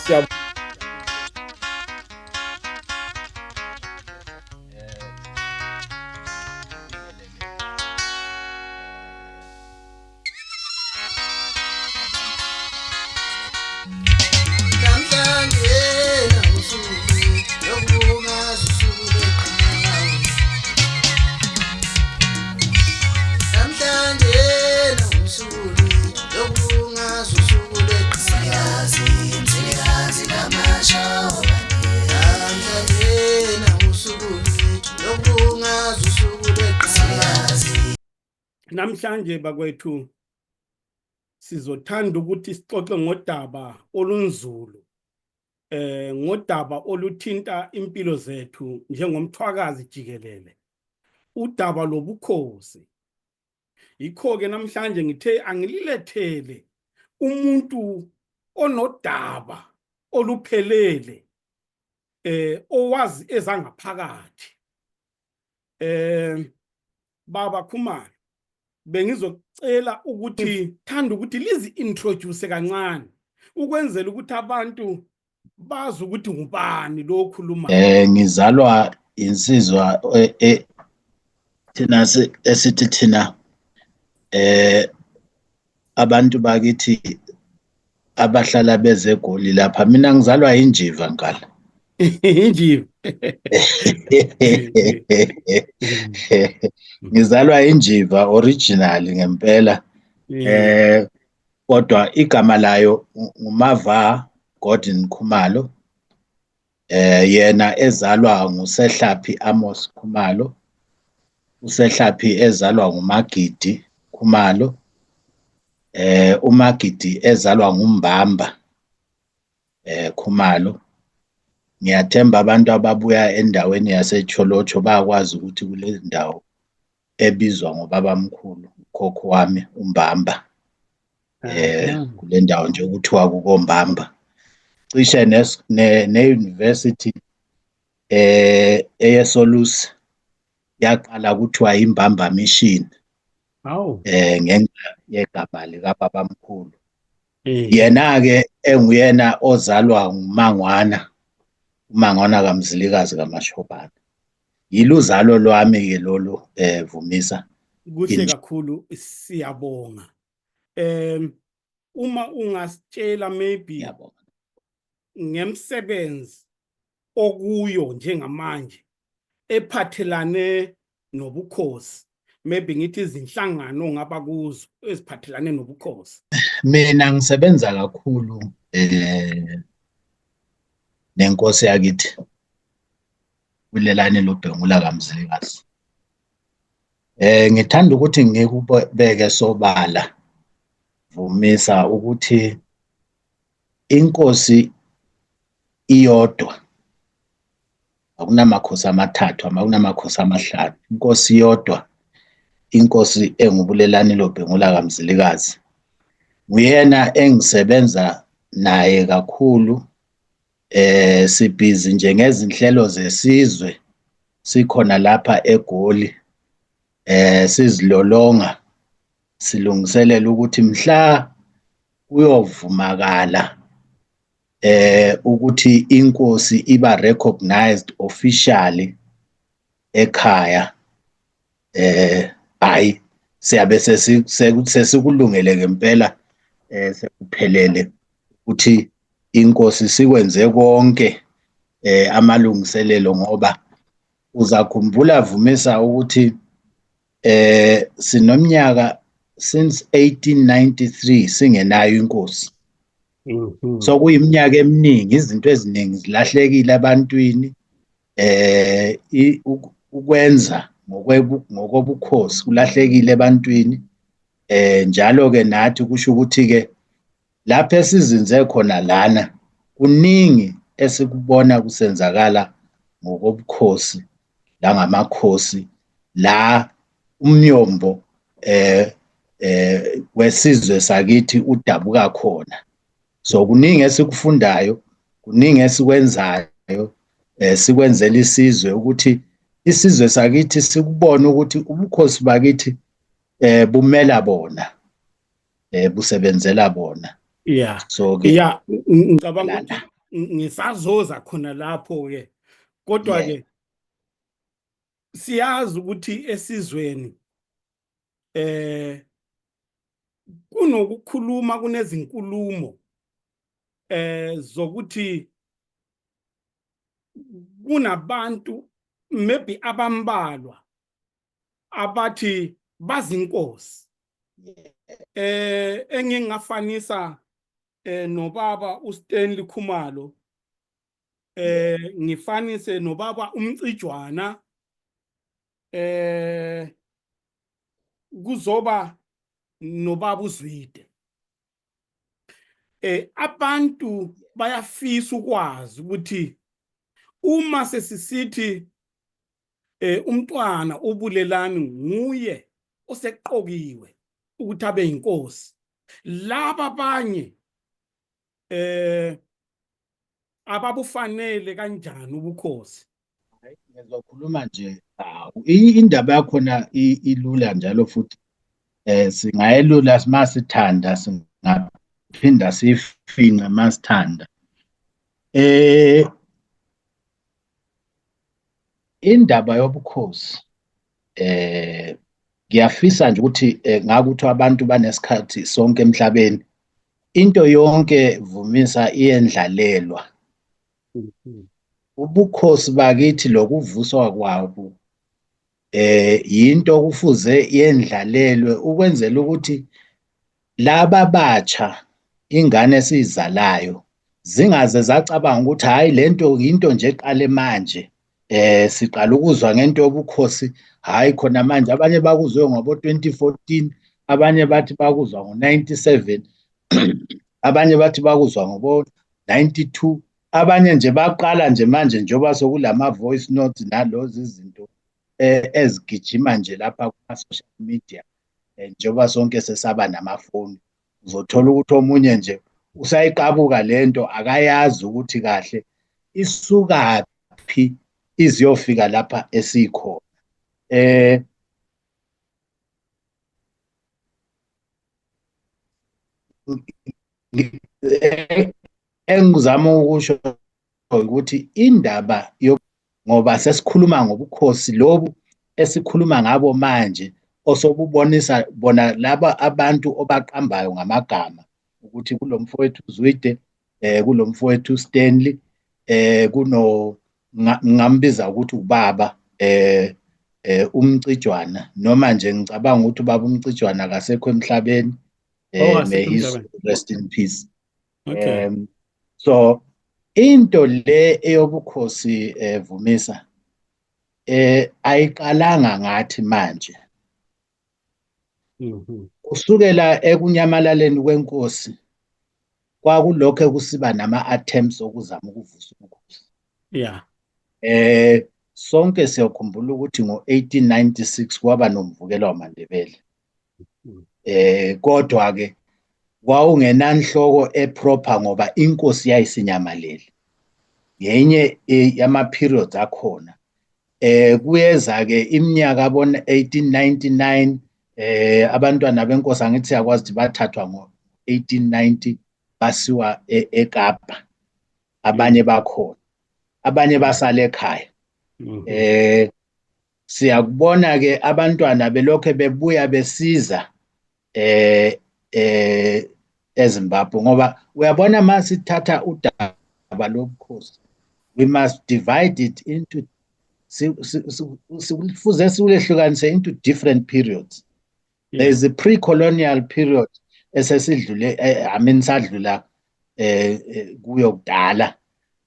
Siya namhlanje bakwethu sizothanda ukuthi sixoxe ngodaba olunzulu ngodaba oluthinta impilo zethu njengomthwakazi jikelele, udaba lobukhosi. Yikho ke namhlanje ngithe angililethele umuntu onodaba oluphelele owazi ezangaphakathi. Baba Khumalo, bengizocela ukuthi thanda ukuthi lizi introduce kancane ukwenzela ukuthi abantu bazi ukuthi ngubani lo okhuluma. Ngizalwa insizwa thina esithi thina abantu bakithi abahlala bezeGoli lapha. Mina ngizalwa injiva ngala. Injiva. Ngizalwa injiva original ngempela. Kodwa igama layo ngumava Gordon Khumalo. Yena ezalwa nguSehlaphi Amos Khumalo. uSehlaphi ezalwa nguMagidi Khumalo. uMagidi ezalwa nguMbamba Khumalo. Ngiyathemba abantu ababuya endaweni yaseCholocho bayakwazi ukuthi kule ndawo ebizwa ngobabamkhulu ukhokho wami uMbamba. Kule ndawo nje kuthiwa kukoMbamba. Cishe ne-university eyeSolusi yaqala kuthiwa iMbamba Mission. Ngenxa yegama likababamkhulu. Yena-ke enguyena ozalwa nguMangwana, uMangwana kaMzilikazi kaMashobane. Yiluzalo lwami-ke lolu Vumisa. Kuhle kakhulu, siyabonga. Uma ungasitshela maybe ngemsebenzi okuyo njengamanje ephathelane nobukhosi, maybe ngithi izinhlangano ngaba kuzo eziphathelane nobukhosi. Mina ngisebenza kakhulu nenkosi yakithi uLelani Lobhengula kaMzilikazi. Ngithanda ukuthi ngikubeke sobala Vumisa ukuthi inkosi iyodwa, akunamakhosi amathathu, akunamakhosi amahlanu. Inkosi iyodwa, inkosi enguBulelani Lobhengula kaMzilikazi. Nguyena engisebenza naye kakhulu. Sibhizi nje ngezinhlelo zesizwe sikhona lapha eGoli. Sizilolonga silungiselela ukuthi mhla kuyovumakala ukuthi inkosi iba recognized officially ekhaya, hayi siyabe sesikulungele ngempela sekuphelele ukuthi inkosi sikwenze konke amalungiselelo, ngoba uzakhumbula Vumisa ukuthi sinomnyaka since 1893 singenayo inkosi. So kuyiminyaka eminingi, izinto eziningi zilahlekile ebantwini. Ukwenza ngokobukhosi kulahlekile ebantwini. Njalo ke nathi kusho ukuthi ke lapho esizinze khona lana kuningi esikubona kusenzakala ngokobukhosi la ngamakhosi la umnyombo wesizwe sakithi udabuka khona. So kuningi esikufundayo, kuningi esikwenzayo sikwenzela isizwe ukuthi isizwe sakithi sikubone ukuthi ubukhosi bakithi bumela bona, busebenzela bona. Yeah. So ke ngicabanga ukuthi ngisazoza khona lapho ke kodwa yeah, ke siyazi ukuthi esizweni kunokukhuluma kunezinkulumo zokuthi kunabantu maybe abambalwa abathi bazinkosi engingafanisa nobaba uStanley Khumalo ngifanise nobaba uMcijwana kuzoba nobaba uZwide abantu bayafisa ukwazi ukuthi uma sesisithi umntwana uBulelani nguye oseqokiwe ukuthi abe inkosi laba abanye ababufanele kanjani ubukhosi. ngizokhuluma nje indaba yakhona ilula njalo futhi singayelula masithanda singaphinda siyifinqe masithanda. Indaba yobukhosi ngiyafisa nje ukuthi ngakuthi abantu banesikhathi sonke emhlabeni into yonke Vumisa iyendlalelwa. Ubukhosi bakithi lokuvuswa kwabo yinto kufuze yendlalelwe ukwenzela ukuthi laba batsha ingane esizalayo zingaze zacabanga ukuthi hayi lento into nje eqale manje siqala ukuzwa ngento yobukhosi hayi khona manje abanye bakuzwe ngobo 2014 abanye bathi bakuzwa ngo97 abanye bathi bakuzwa ngobo 92 abanye nje baqala nje manje njengoba sokulama voice notes nalozi izinto ezigijima nje lapha kuma social media njengoba sonke sesaba namafoni uzothola ukuthi omunye nje usayiqabuka lento akayazi ukuthi kahle isukaphi iziyofika lapha esikhona. Engizama ukusho ukuthi indaba ngoba sesikhuluma ngobukhosi lobu esikhuluma ngabo manje osobubonisa bona laba abantu obaqambayo ngamagama ukuthi kulomfowethu uZwide kulomfowethu uStanley ngambiza ukuthi ubaba uMcijwana noma nje ngicabanga ukuthi ubaba uMcijwana akasekho emhlabeni may his rest in peace. Okay. So into le eyobukhosi Vumisa ayiqalanga ngathi manje kusukela ekunyamalaleni kwenkosi kwakulokho kusiba nama-attempts okuzama ukuvusa ubukhosi. Yeah. Sonke siyakhumbula ukuthi ngo-1896 kwaba nomvukelo wamaNdebele. Kodwa ke kwawungenanhloko eproper ngoba inkosi yayisinyamalele. Yenye yama-periods akhona. Kuyeza ke iminyaka bona 1899 abantwana benkosi angithi siyakwazi ukuthi bathathwa ngo-1890 basiwa eKapa. Abanye bakhona. Abanye basala ekhaya. Siyakubona ke abantwana belokho bebuya besiza eZimbabwe ngoba uyabona masithatha udaba lobukhosi we must divide it into sifuze siwehlukanise into different periods. There is a pre-colonial period esesidlule sadlula kuyo kudala.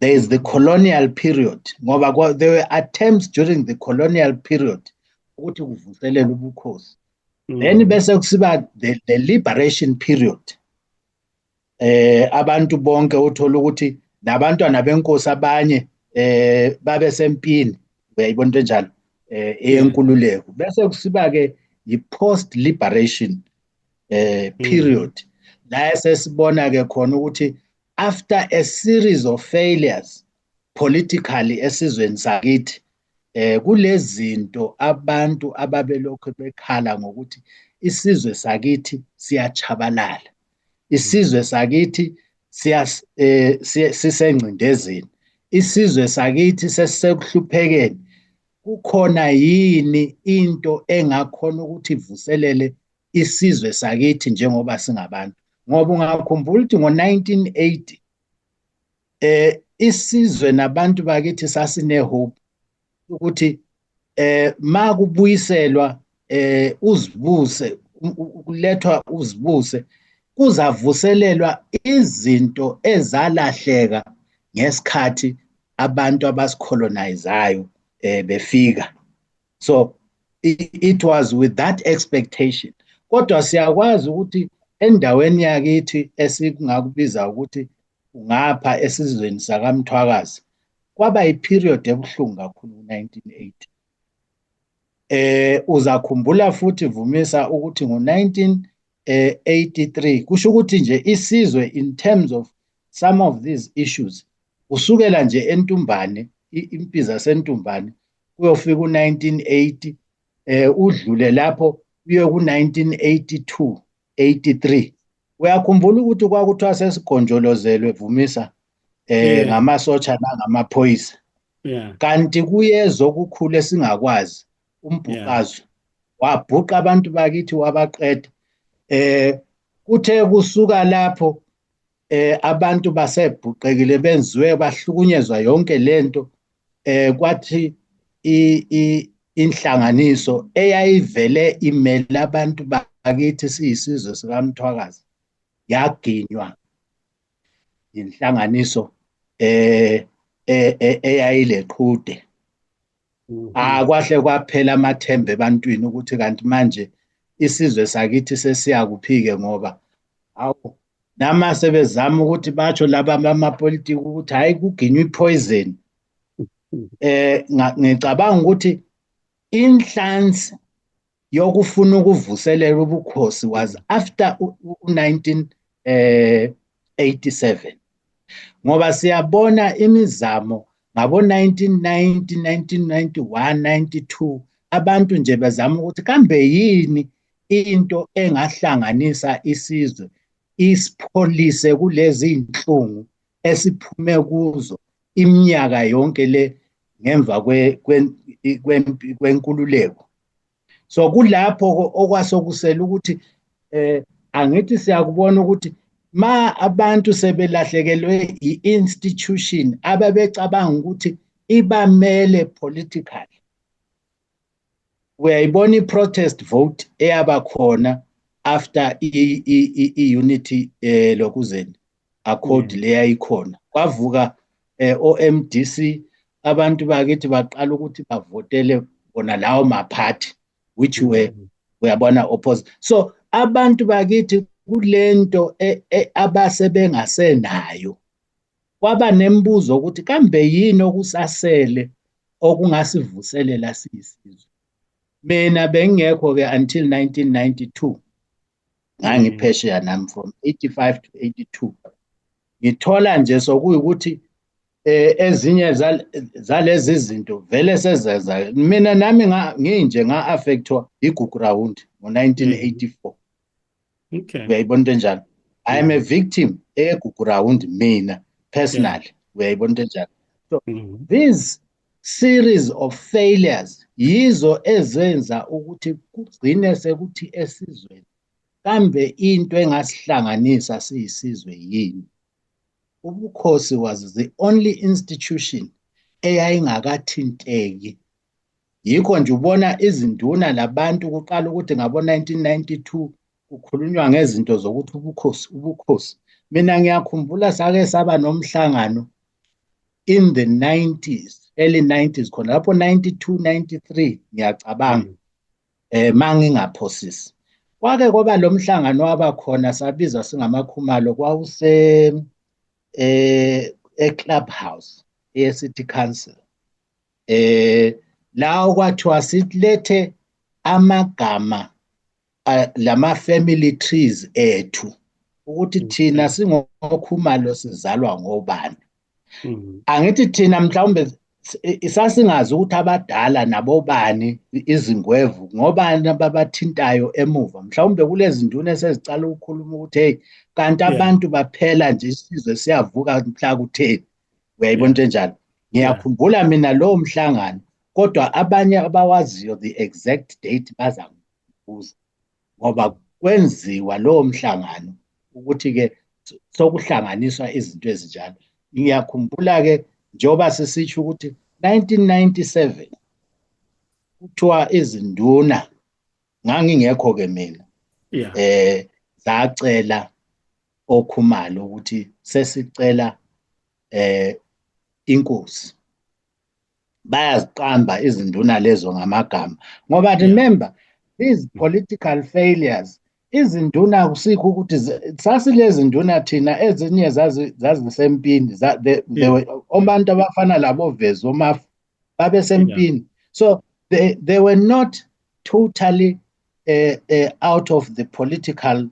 There is the colonial period ngoba there were attempts during the colonial period ukuthi kuvuselele ubukhosi. Then bese kusiba the liberation period. Abantu bonke uthola ukuthi nabantwana benkosi abanye babe sempini uyayibona into enjalo eyenkululeko. Bese kusiba ke yi-post liberation period la esesibona ke khona ukuthi after a series of failures politically esizweni sakithi kulezinto abantu ababelokho bekhala ngokuthi isizwe sakithi siyachabalala. Isizwe sakithi sisengcindezeni, isizwe sakithi sesisekuhluphekeni, kukhona yini into engakhona ukuthi ivuselele isizwe sakithi njengoba singabantu? Ngoba ungakhumbula ukuthi ngo-1980 isizwe nabantu bakithi sasine-hope ukuthi ma kubuyiselwa uzibuse, kulethwa uzibuse, kuzavuselelwa izinto ezalahleka ngesikhathi abantu abasicolonizayo befika. So it was with that expectation. Kodwa siyakwazi ukuthi endaweni yakithi esingakubiza ukuthi ngapha esizweni sakaMthwakazi kwaba yiperiod ebuhlungu kakhulu ku-1980. Uzakhumbula futhi Vumisa ukuthi ngo-1983 kusho ukuthi nje isizwe in terms of some of these issues kusukela nje eNtumbane, impi zaseNtumbane kuyofika u-1980 udlule lapho uye ku-1982, 83. Uyakhumbula ukuthi kwakuthiwa sesigonjolozelwe Vumisa ngamasotsha nangamaphoyisa. Kanti kuyezo okukhulu esingakwazi umbhuqazwe wabhuqa abantu bakithi wabaqeda. Kuthe kusuka lapho abantu basebhuqekile benziwe bahlukunyezwa yonke lento, kwathi inhlanganiso eyayivele imele abantu bakithi siyisizwe sikaMthwakazi yaginywa inhlanganiso eyayileqhude. Kwahle kwaphela amathemba ebantwini ukuthi kanti manje isizwe sakithi sesiyakuphike ngoba awu nama sebezama ukuthi batsho laba amapolitiki ukuthi hayi kuginywa ipoison. Ngicabanga ukuthi inhlansi yokufuna ukuvuselela ubukhosi was after 1987, ngoba siyabona imizamo ngabo 1990, 1991, 92 abantu nje bezama ukuthi kambe yini into engahlanganisa isizwe isipholise kulezi inhlungu esiphume kuzo iminyaka yonke le ngemva kwenkululeko. So kulapho okwasokusela ukuthi angithi siyakubona ukuthi ma abantu sebelahlekelwe i-institution ababecabanga ukuthi ibamele politically. Uyayibona i-protest vote eyaba khona after i-unity lokuzeni accord leyayikhona. Kwavuka OMDC, abantu bakithi baqala ukuthi bavotele bona lawo maphathi which uyabona opposite. So abantu bakithi kulento abasebengasenayo kwaba nembuzo ukuthi kambe yini okusasele okungasivuselela siyisizwe. Mina bengekho-ke until 1992 ngangiphesheya nami from 85 to 82. Ngithola nje sokuyukuthi ezinye zalezi zinto vele sezenza. Mina nami nginje nga-affectwa igugu round ngo-1984. Uyayibona into enjalo? I am a victim egugu round mina personally. Uyayibona into enjalo? So these series of failures yizo ezenza ukuthi kugcine sekuthi esizweni kambe into engasihlanganisa siyisizwe yini. Ubukhosi was the only institution eyayingakathinteki. Yikho nje ubona izinduna labantu kuqala ukuthi ngabo 1992 kukhulunywa ngezinto zokuthi ubukhosi. Mina ngiyakhumbula sake saba nomhlangano in the 90s, early 90s khona lapho 92, 93 ngiyacabanga mangingaphosisi. Kwake kwaba lo mhlangano wabakhona sabiza singamakhumalo kwawuse e-clubhouse ye-city council. La kwathiwa silethe amagama lama-family trees ethu ukuthi thina singokhumalo sizalwa ngobani. Angithi thina mhlawumbe sasingazi ukuthi abadala nabobani izingwevu ngobani ababathintayo emuva mhlawumbe kulezi nduna esezicala ukukhuluma ukuthi hey kanti abantu baphela nje isizwe siyavuka mhla kutheni uyayibona into enjalo ngiyakhumbula mina lowo mhlangano kodwa abanye abawaziyo the exact date bazangibuza ngoba kwenziwa lowo mhlangano ukuthi-ke sokuhlanganiswa izinto ezinjalo ngiyakhumbula-ke njengoba sisitsho ukuthi 1997 kuthiwa izinduna ngangingekho-ke mina zacela oKhumalo ukuthi sesicela inkosi bayaziqamba izinduna lezo ngamagama ngoba remember these political failures izinduna akusikho ukuthi sasilezi nduna thina ezinye zazisempini abantu abafana labo Vezo Mafu babesempini so they were not totally out of the political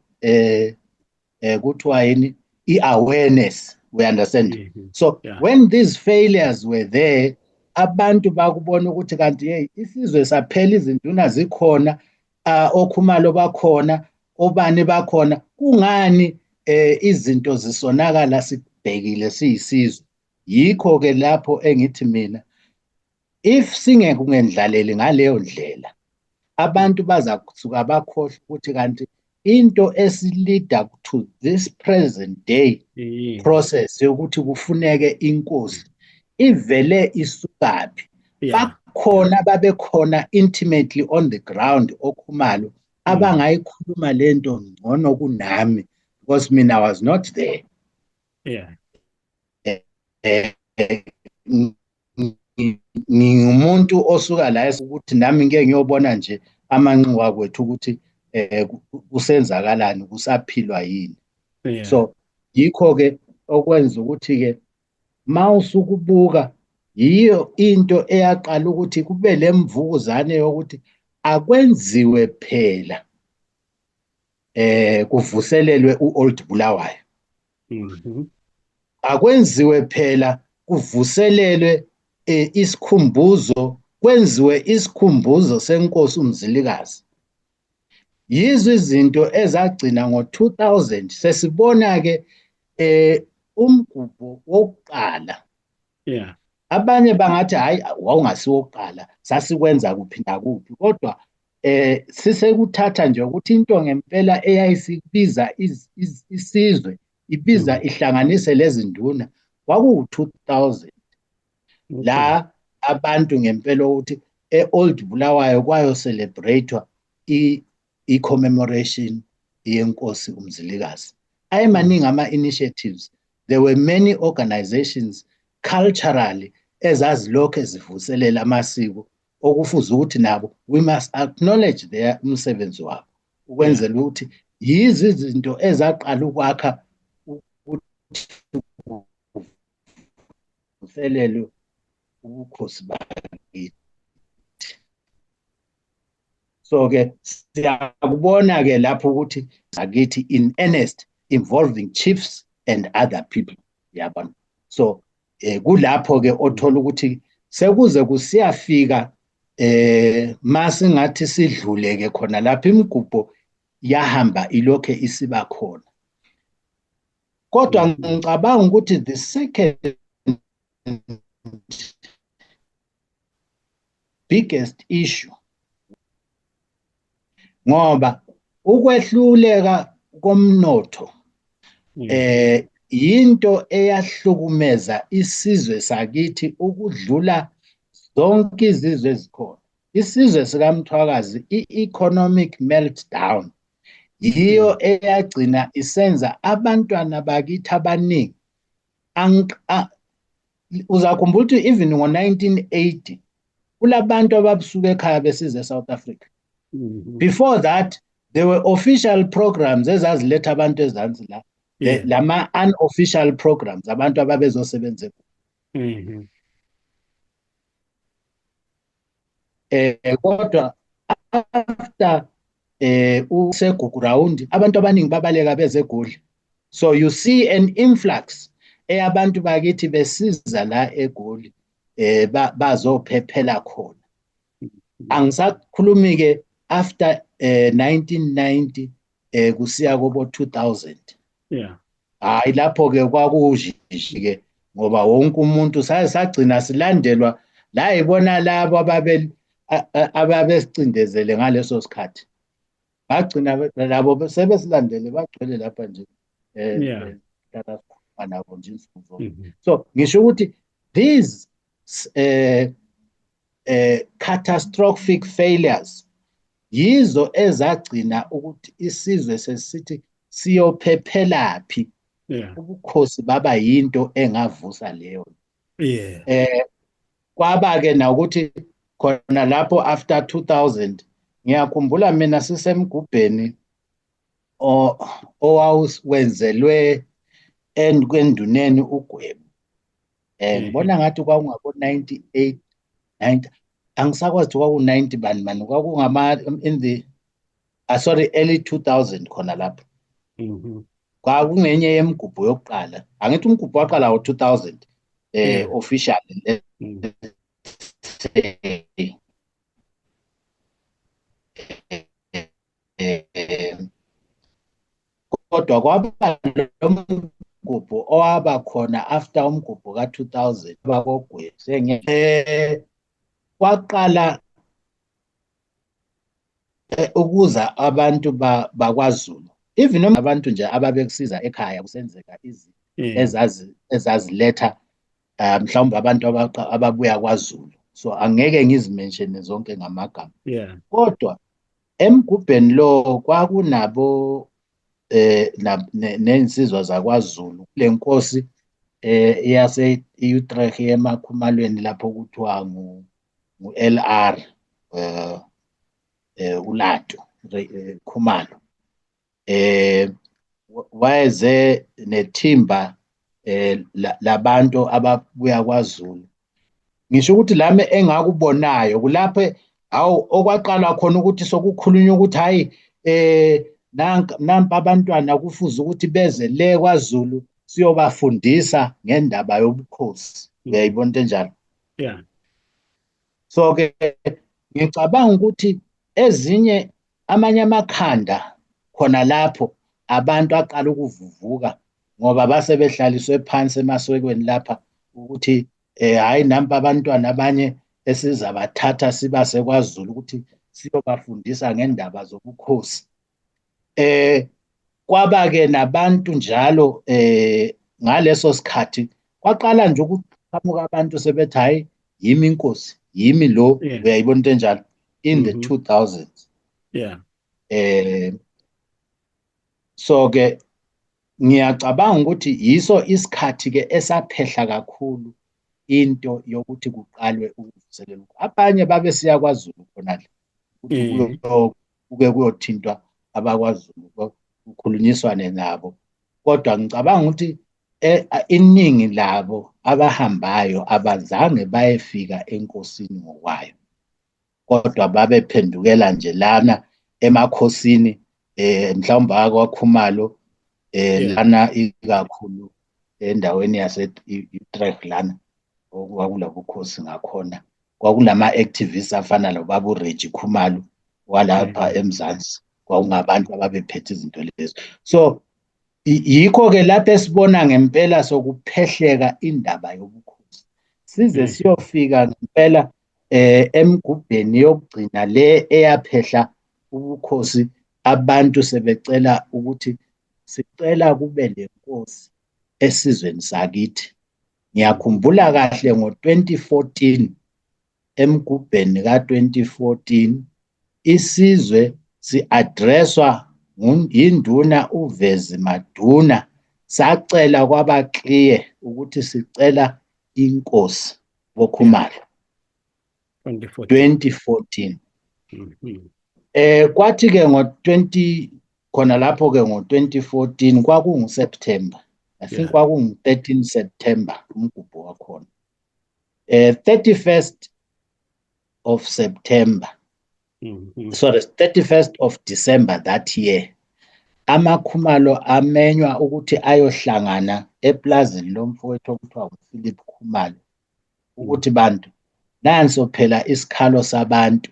kuthiwa yini i-awareness we understand so when these failures were there abantu bakubona ukuthi kanti hey isizwe saphela izinduna zikhona oKhumalo bakhona obani bakhona kungani izinto zisonakala sibhekile siyisizwe yikho ke lapho engithi mina if singekungendlaleli ngaleyo ndlela abantu baza kusuka bakhohle ukuthi kanti into esilida to this present day process yokuthi kufuneke inkosi ivele isukaphi bakhona babekhona intimately on the ground oKhumalo abangayikhuluma lento ngcono kunami because mina I was not there ngingumuntu osuka la ukuthi nami ngeke ngiyobona nje amanxuka kwethu ukuthi kusenzakalani kusaphilwa yini so yikho ke okwenza ukuthi ke mawusukubuka yiyo into eyaqala ukuthi kube lemvukuzane yokuthi akwenziwe phela kuvuselelwe uOld Bulawayo akwenziwe phela kuvuselelwe isikhumbuzo kwenziwe isikhumbuzo senkosi uMzilikazi yizo izinto ezagcina ngo2000 sesibona ke umgubho wokuqala abanye bangathi hayi wawungasiwokuqala sasikwenza kuphi nakuphi kodwa sisekuthatha nje ukuthi into ngempela eyayisibiza isizwe ibiza ihlanganise lezi nduna kwaku2000 la abantu ngempela ukuthi eOld Bulawayo kwayo celebratewa i-commemoration yenkosi uMzilikazi ayemaningi ama-initiatives there were many organizations culturally ezazilokho ezivuselela amasiko okufuza ukuthi nabo we must acknowledge their umsebenzi wabo ukwenzela ukuthi yizo izinto ezaqala ukwakha ukuvuselelwe ubukhosi bakithi so ke siyakubona ke lapho ukuthi akithi in earnest involving chiefs and other people yabona so kulapho ke othola ukuthi sekuze kusiyafika masingathi sidluleke khona lapha imigubho yahamba ilokho isiba khona kodwa ngicabanga ukuthi the second biggest issue ngoba ukwehluleka komnotho into eyahlukumeza isizwe sakithi ukudlula zonke izizwe ezikhona isizwe sikaMthwakazi i-economic meltdown yiyo eyagcina isenza abantwana bakithi abaningi uzakhumbula ukuthi even ngo1980 kulabantu ababusuka ekhaya besize eSouth Africa before that there were official programs ezaziletha abantu ezansi la lama unofficial programs abantu ababezosebenza kodwa after uSegugu round abantu abaningi babaleka beze eGoli so you see an influx eyabantu bakithi besiza la eGoli bazophephela khona. Angisakhulumi ke after 1990 kusiya kubo 2000. Yeah. Hayi lapho ke kwakujishi ke ngoba wonke umuntu sagcina silandelwa la ibona labo ababesicindezele ngaleso sikhathi. Bagcina labo sebesilandele bagcwele lapha nje Yeah. nabo nje insuku zonke. Mhm. So ngisho ukuthi these catastrophic failures yizo ezagcina ukuthi isizwe sesithi siyophephelaphi, Yeah. ubukhosi baba yinto engavusa leyo. Yeah. Kwaba ke na ukuthi khona lapho after 2000 ngiyakhumbula mina sisemgubheni owawwenzelwe kwenduneni uGwebu. Ngibona ngathi kwakungabo 98 90 angisakwazi ukuthi kwaku 90 bani kwakungama in the early 2000 khona lapho. Kwakungenye yemigubho yokuqala, angithi umgubho waqala ngo-2000 officially. Kodwa kwaba lo mgubho owaba khona after umgubho ka-2000 bakogwebe kwaqala ukuza abantu bakwaZulu, even abantu nje ababekusiza ekhaya kusenzeka izinto ezaziletha mhlawumbe abantu ababuya kwaZulu. So angeke ngizimenshene zonke ngamagama. Kodwa emgubheni lo kwakunabo nensizwa zakwaZulu kule nkosi yase-Utrecht emakhumalweni lapho kuthiwa ngu-LR uLato Khumalo. Wayeze nethimba labantu ababuya kwaZulu. Ngisho ukuthi lami engakubonayo kulapho okwaqala khona ukuthi sokukhulunywa ukuthi hayi nampa abantwana kufuze ukuthi beze le kwaZulu siyobafundisa ngendaba yobukhosi. Uyayibona into enjalo? Yeah. So ke ngicabanga ukuthi amanye amakhanda khona lapho abantu aqala ukuvuvuka ngoba base behlaliswe phansi emasekweni lapha ukuthi hayi nampa abantwana abanye esizabathatha sibase kwaZulu ukuthi siyobafundisa ngendaba zobukhosi. Kwaba ke nabantu njalo ngaleso sikhathi kwaqala nje ukuqhamuka abantu sebethi hayi yimi inkosi yimi lo. Uyayibona into enjalo in the 2000s. Yeah. So ke ngiyacabanga ukuthi yiso isikhathi ke esaphehla kakhulu into yokuthi kuqalwe ukuvuselela. Abanye babesiya kwaZulu khona ukuthi kuyothintwa abakwaZulu kukhulunyiswane nabo, kodwa ngicabanga ukuthi iningi labo abahambayo abazange bayefika enkosini ngokwayo, kodwa babephendukela nje lana emakhosini mhlawumbe akwaKhumalo lana ikakhulu endaweni yase-Utrecht lana okwakulabo bukhosi ngakhona kwakulama activists afana nobaba uReggie Khumalo walapha eMzansi, kwakungabantu ababephethe izinto lezo. So yikho ke lapho esibona ngempela sokuphehleka indaba yobukhosi size siyofika ngempela emgubheni yokugcina le eyaphehla ubukhosi. Abantu sebecela ukuthi sicela kube lenkosi esizweni sakithi. Ngiyakhumbula kahle ngo-2014 emgubheni ka-2014 isizwe si-addresswa yinduna uVezi Maduna, sacela kwabakliye ukuthi sicela inkosi boKhumalo 2014. Kwathi ke khona lapho ke ngo-2014 kwakunguSeptember, I think kwakungu-13 September umgubho wakhona. 31st of September, sorry, 31st of December that year, amaKhumalo amenywa ukuthi ayohlangana eplazini lomfowethu okuthiwa nguPhilip Khumalo ukuthi bantu nanso phela isikhalo sabantu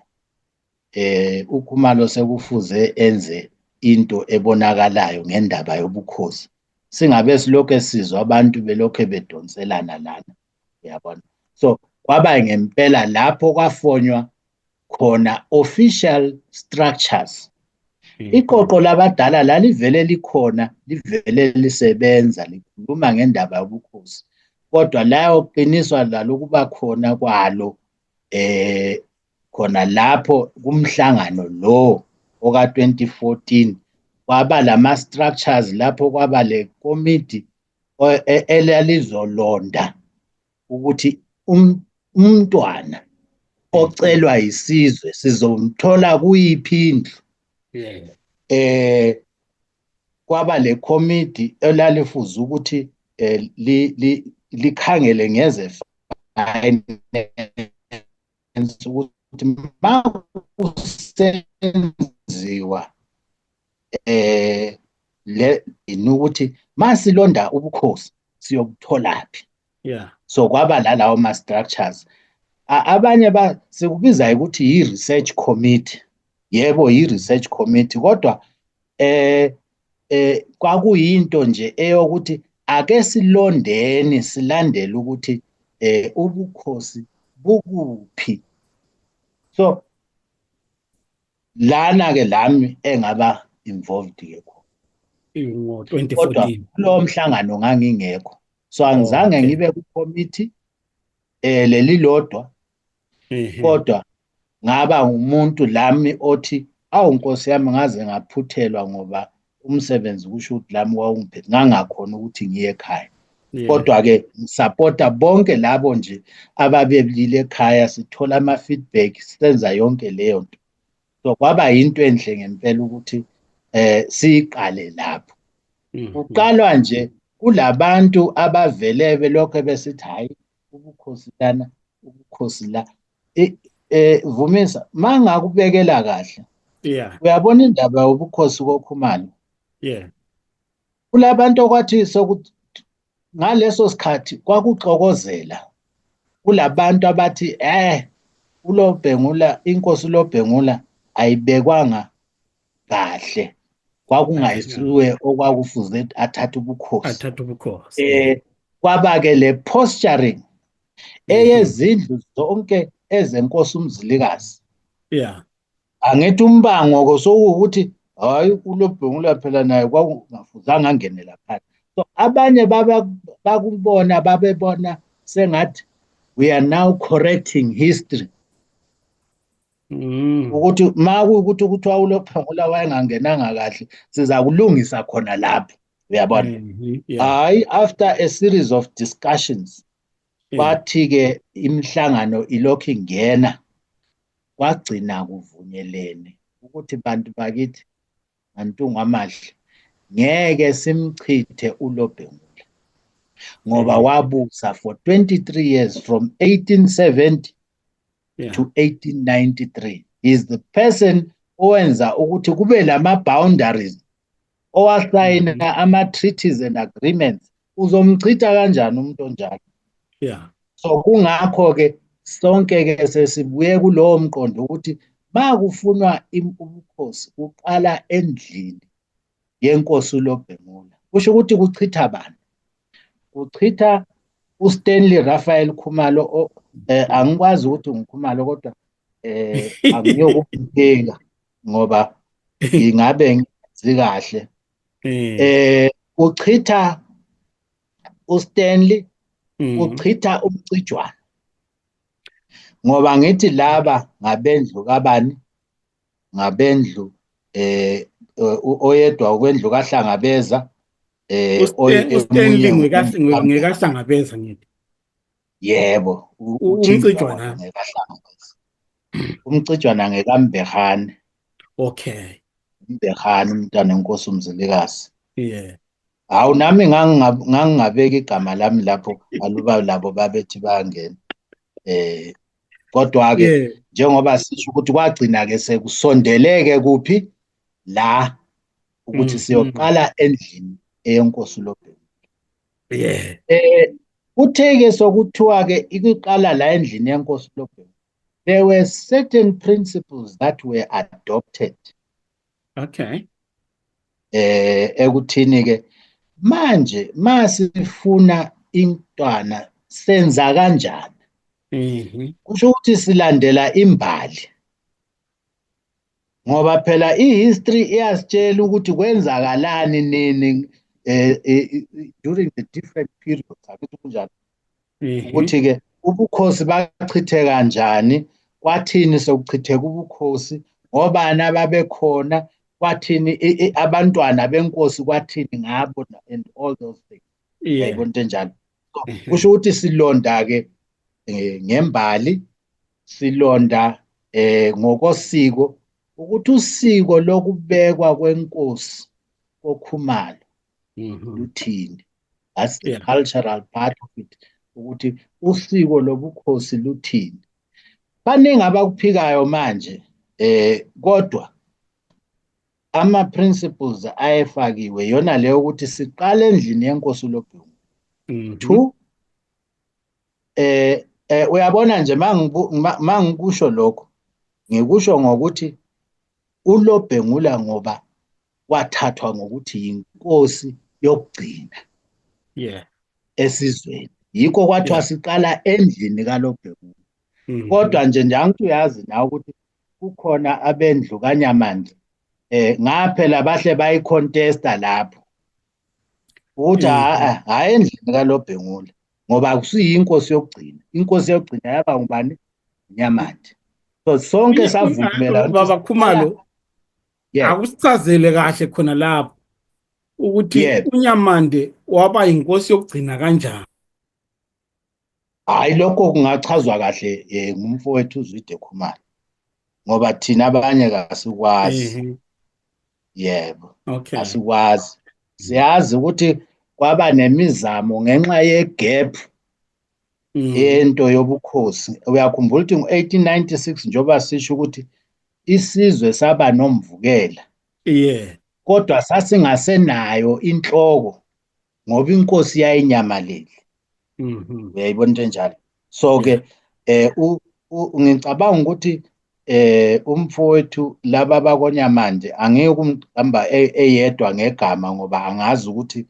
uKhumalo sekufuze enze into ebonakalayo ngendaba yobukhosi singabe silokho sizwa abantu belokho bedonselana lana uyabona so kwaba ngempela lapho kwafonywa khona official structures iqoqo labadala lalivele likhona livele lisebenza likhuluma ngendaba yobukhosi kodwa layo qiniswa lalokuba khona kwalo khona lapho kumhlangano lo oka 2014 kwaba lama structures lapho kwaba le committee elalizolonda ukuthi umntwana ocelwa isizwe sizomthola kuyiphi indlu kwaba le committee elalifuza ukuthi likhangele ngeze finance ukuthi makusenziwa ukuthi masilonda ubukhosi siyobutholaphi so kwaba lalawo ma structures abanye sikubiza ukuthi yi-research committee yebo yi-research committee kodwa kwakuyinto nje eyokuthi ake silondeni silandele ukuthi ubukhosi bukuphi so lana ke lami engaba involved ke ngo kodwa 2014 kulo mhlangano ngangingekho so angizange ngibe ku committee leli lodwa kodwa ngaba umuntu lami othi awunkosi yami ngaze ngaphuthelwa ngoba umsebenzi kusho ukuthi lami wawungiphethe ngangakhona ukuthi ngiye ekhaya kodwa ke ngisupporta bonke labo nje ababelile ekhaya sithola ama feedback senza yonke leyo nto so kwaba into enhle ngempela ukuthi siqale lapho uqalwa nje kulabantu abavele belokho besithi hayi ubukhosi lana ubukhosi la Vumisa mangakubekela kahle uyabona indaba yobukhosi koKhumalo kulabantu okwathi sokuthi ngaleso sikhathi kwakuxokozela kulabantu abathi uLobhengula inkosi uLobhengula ayibekwanga kahle kwakungayisiwe okwakufuze athathe ubukhosi kwaba ke le posturing eyezindlu zonke ezenkosi uMzilikazi angithi umbango sokuthi hayi uLobhengula phela naye kwakungafuzanga angenela phakathi so abanye bakubona babebona sengathi we are now correcting history ukuthi makuyukuthi kuthiwa uLobhengula wayengangenanga kahle siza kulungisa khona lapho uyabona hayi after a series of discussions kwathi ke imihlangano ilokhu ingena kwagcina kuvunyelene ukuthi bantu bakithi Mantungu amahle ngeke simchithe uLobhengula ngoba wabusa for 23 years from 1870 to 1893 is the person owenza ukuthi kube lama boundaries owasayina ama treaties and agreements uzomchitha kanjani umuntu onjalo so kungakho ke sonke ke sesibuye kulowo mqondo ukuthi makufunwa ubukhosi uqala endlini yenkosi uLobhengula kusho ukuthi kuchitha abantu kuchitha uStanley Raphael Khumalo angikwazi ukuthi ngikhumalo kodwa angiyokubheka ngoba ingabe ngizi kahle uchitha uStanley uchitha uMcijwana ngoba ngithi laba ngabendlu kabani ngabendlu oyedwa okwendlu kaHlangabeza uStanley ngekaHlangabeza ngithi yebo uMcijwana uMcijwana ngekaMbehane uMbehane umntana wenkosi uMzilikazi hawu nami ngangingabeka igama lami lapho aluba labo babethi bayangena kodwa ke njengoba sisho ukuthi kwagcina ke sekusondeleke kuphi la ukuthi siyoqala endlini eyenkosi uLobhengula Uthe-ke sokuthiwa-ke ikuqala la endlini yenkosi uLobhemu, there were certain principles that were adopted Okay. ekuthini-ke manje masifuna intwana senza kanjani? Kusho ukuthi silandela imbali, ngoba phela i-history iyasitshela ukuthi kwenzakalani nini during the different periods, akuthi kunjalo, ukuthi-ke ubukhosi bachithe kanjani, kwathini sokuchitheka ubukhosi, ngobani ababekhona, kwathini abantwana benkosi kwathini ngabo and all those things. Uyayibona into enjalo. So kusho ukuthi silonda-ke ngembali, silonda ngokosiko, ukuthi usiko lokubekwa kwenkosi koKhumalo luthini. That's the cultural part of it, ukuthi usiko lobukhosi luthini. Baningi abakuphikayo manje, kodwa ama-principles ayefakiwe yona leyo ukuthi siqale endlini yenkosi uLobhemu. 2, uyabona nje mangikusho lokho, ngikusho ngokuthi uLobhengula ngoba wathathwa ngokuthi yinkosi yokugcina esizweni, yikho kwathiwa siqala endlini kaLobhengula. Kodwa nje njangokuthi uyazi nawe ukuthi kukhona abendlu kaNyamandla ngaphela bahle bayi-contesta lapho ukuthi hhayi endlini kaLobhengula, ngoba akusiyo inkosi yokugcina. Inkosi yokugcina yaba ngubani? Nyamandla. So sonke savumela Baba Khumalo, akusichazele kahle khona lapho ukuthi uNyamande waba inkosi yokugcina kanjani. Hayi, lokho kungachazwa kahle ngumfowethu uZwide Khumalo, ngoba thina abanye kasikwazi. Yebo, asikwazi. Siyazi ukuthi kwaba nemizamo ngenxa yegap yento yobukhosi. Uyakhumbula ukuthi ngo-1896 njengoba sisho ukuthi isizwe saba nomvukela, kodwa sasingasenayo inhloko ngoba inkosi yayinyamalele. Uyayibona into enjalo. So-ke ngicabanga ukuthi umfowethu laba bakwaNyamande angeke umhamba eyedwa ngegama, ngoba angazi ukuthi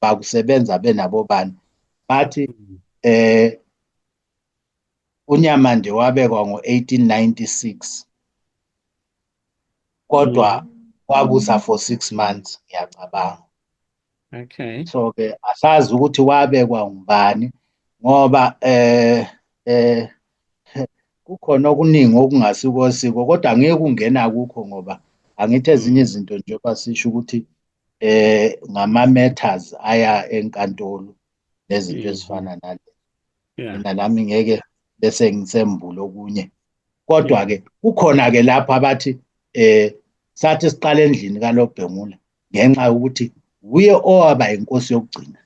bakusebenza benabo bani. Bathi uNyamande wabekwa ngo-1896 kodwa wabusa for 6 months, ngiyacabanga. So-ke asazi ukuthi wabekwa ngubani, ngoba kukhona okuningi okungasikosiko, kodwa angeke ungena kukho, ngoba angithi ezinye izinto njengoba sisho ukuthi ngama-matters aya enkantolo nezinto ezifana nale. Mina nami ngeke bese ngisembula okunye, kodwa-ke kukhona-ke lapho abathi sathi siqala endlini kaLobhengula ngenxa yokuthi uye owaba inkosi yokugcina.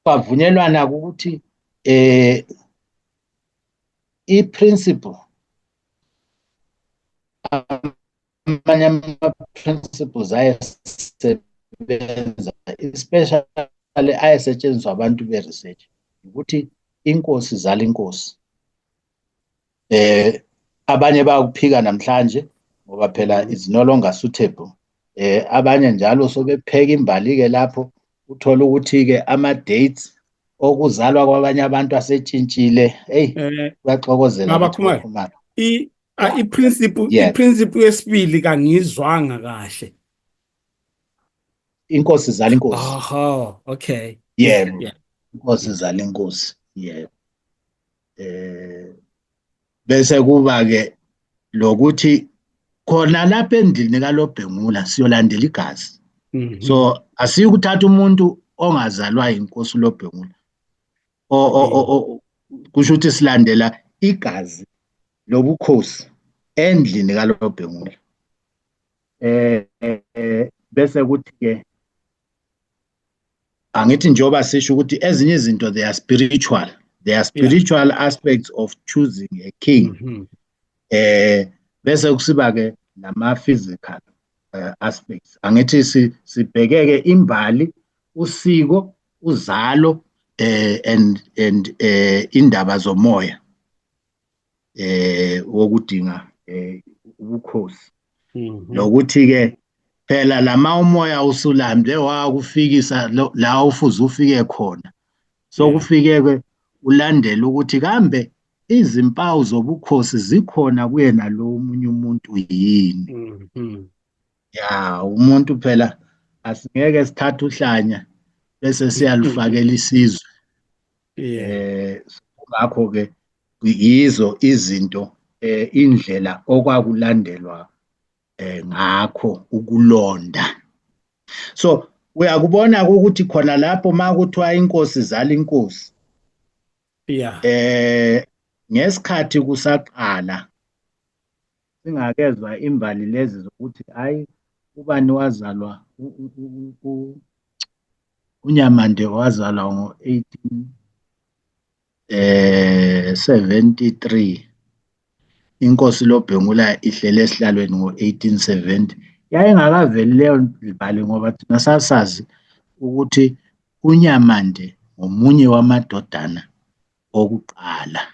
Kwavunyelwana ukuthi i-principle, amanye ama-principles ayesebenza, especially ayesetshenziswa abantu be-research, ukuthi inkosi izala inkosi. Abanye bayakuphika namhlanje ngoba phela it's no longer suitable. Abanye njalo sobepheka imbali-ke lapho uthola ukuthi-ke ama-dates okuzalwa kwabanye abantu asetshintshile. Kuyaxokozela Khumalo. I-principle yesibili kangiyizwanga kahle. Inkosi izala inkosi. Aha, okay. Yebo, inkosi izala inkosi. Yebo. Bese kuba-ke lokuthi khona lapha endlini kaLobhengula siyolandela igazi. So asiyi ukuthatha umuntu ongazalwa inkosi uLobhengula, kusho ukuthi silandela igazi lobukhosi endlini kaLobhengula. Bese kuthi-ke angithi njengoba sisho ukuthi ezinye izinto they are spiritual aspects of choosing a king. Bese kusiba-ke nama-physical aspects. Angithi sibhekeke imbali, usiko, uzalo and indaba zomoya wokudinga ubukhosi. Lokuthi ke phela lama umoya usulambe wakufikisa la ufuze ufike khona. So kufike ke ulandela ukuthi kambe izimpawu zobukhosi zikhona kuyena lo omunye umuntu yini. Ya umuntu phela asingeke sithathe uhlanya bese siyalifakela isizwe. Ngakho ke yizo izinto indlela okwakulandelwa ngakho ukulonda. So uyakubona ukuthi khona lapho makuthiwa inkosi izala inkosi. Ngesikhathi kusaqala singakezwa imbali lezi zokuthi hayi ubani wazalwa uNyamande wazalwa ngo-1873. Inkosi loBhengula ihlele esihlalweni ngo-1870. Yayingakaveli leyo mbali ngoba thina sasazi ukuthi uNyamande ngomunye wamadodana okuqala.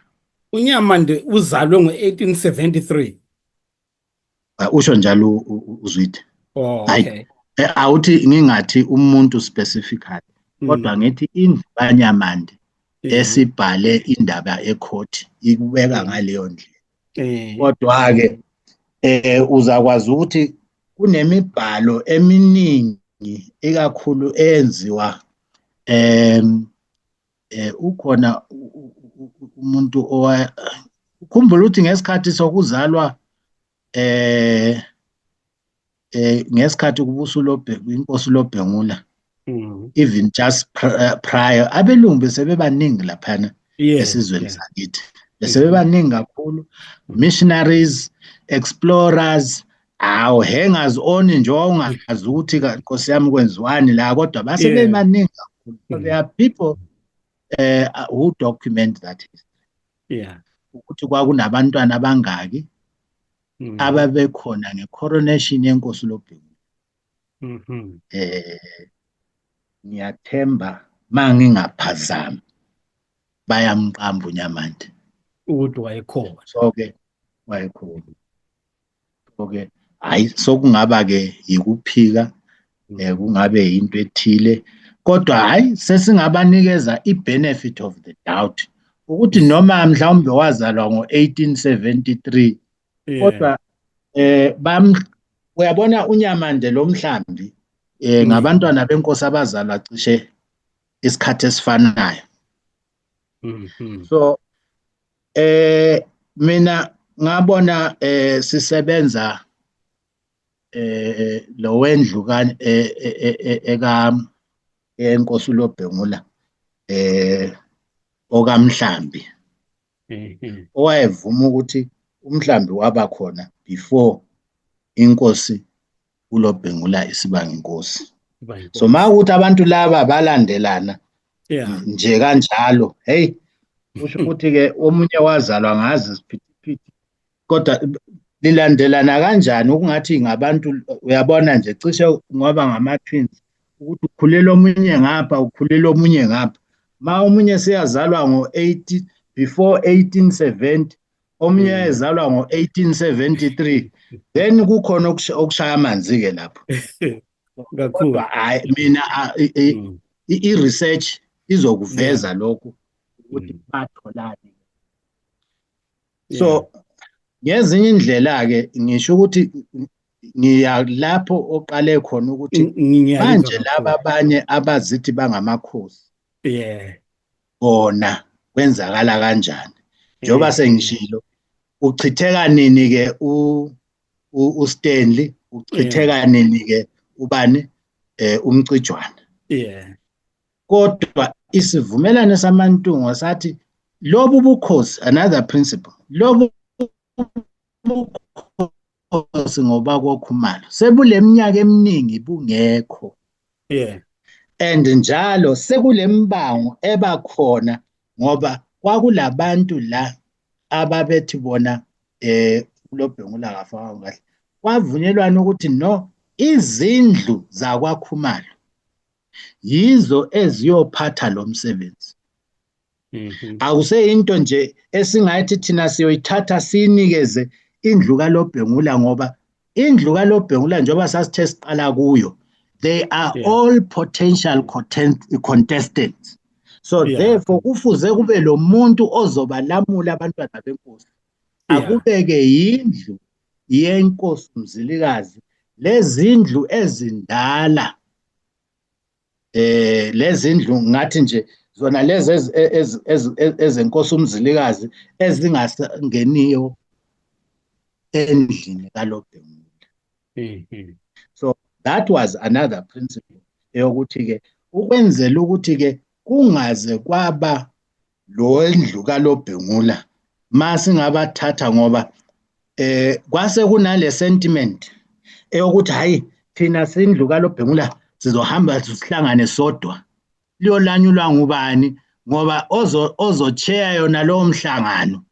uNyamande uzalwe ngo-1873. Usho njalo uZwide. Okay. Awuthi ngingathi umuntu specifically kodwa ngithi indlu kaNyamande esibhale indaba ecourt ikubeka ngaleyo ndlela. Kodwa ke uzakwazi ukuthi kunemibhalo eminingi ikakhulu eyenziwa ukhona umuntu ukhumbula ukuthi ngesikhathi sokuzalwa ngesikhathi kubusa inkosi loBhengula even just prior abelungu besebebaningi laphana esizweni sakithi. Besebebaningi kakhulu, missionaries, explorers, hangers on nje ungazi ukuthi Nkosi yami kwenziwani la kodwa basebebaningi kakhulu. So there are people who document that history. Ukuthi kwakunabantwana abangaki ababekhona ngecoronation yenkosi loBhengula. Ngiyathemba mangingaphazami bayamqamba uNyamande ukuthi wayekhona. So ke wayekhona. Okay, hayi sokungaba ke yikuphika kungabe into ethile kodwa hayi sesingabanikeza ibenefit of the doubt ukuthi noma mhlawumbe wazalwa ngo-1873 kodwa uyabona uNyamande lo Mhlambi ngabantwana benkosi abazalwa cishe isikhathi esifanayo. So mina ngabona sisebenza lo wendlu eka enkosi loBhengula okaMhlambi owayevuma ukuthi uMhlambi waba khona before inkosi uLobhengula isibanga inkosi. So mawukuthi abantu laba balandelana nje kanjalo hey usho ukuthi ke omunye wazalwa ngazi isiphithiphithi kodwa lilandelana kanjani ukungathi ngabantu uyabona nje cishe ngoba ngama-twins ukuthi ukhulela omunye ngapha ukhulela omunye ngapha. Ma omunye seyazalwa ngo-80 before 1870 omunye ezalwa ngo-1873 then kukhona okushaya amanzi ke lapho. Kakhulu mina i-research izokuveza lokho ukuthi batholani. So ngezinye indlela ke ngisho ukuthi ngiya lapho oqale khona ukuthi manje laba abanye abazithi bangamakhosi bona kwenzakala kanjani njengoba sengishilo uchitheka nini ke uStanley uchitheka nini ke ubani uMcijwana. Kodwa isivumelano samaNtungo sathi lobu bukhosi another principle lobu bukhosi ngoba koKhumalo sebule minyaka eminingi bungekho. And njalo sekule mbango ebakhona ngoba kwakulabantu la ababethi bona uLobhengula akafaka kahle kwavunyelwana ukuthi no izindlu zakwaKhumalo yizo eziyophatha lo msebenzi. Akuseyinto nje esingathi thina siyoyithatha siyinikeze indlu kaLobhengula, ngoba indlu kaLobhengula njengoba sasithe siqala kuyo, they are all potential contestants. So therefore kufuze kube lo muntu ozobalamula abantwana benkosi, akubeke yindlu yenkosi uMzilikazi. Lezindlu ezindala lezindlu ngathi nje zona lezi ezenkosi uMzilikazi ezingasangeniyo endlini kaLobhengula. So that was another principle eyokuthi ke ukwenzela ukuthi ke kungaze kwaba lo ndlu kaLobhengula masingabathatha, ngoba kwase kunale sentiment eyokuthi hayi thina sindlu kaLobhengula sizohamba sihlangane sodwa. Liyolanyulwa ngubani? Ngoba ozocheya yona lowo mhlangano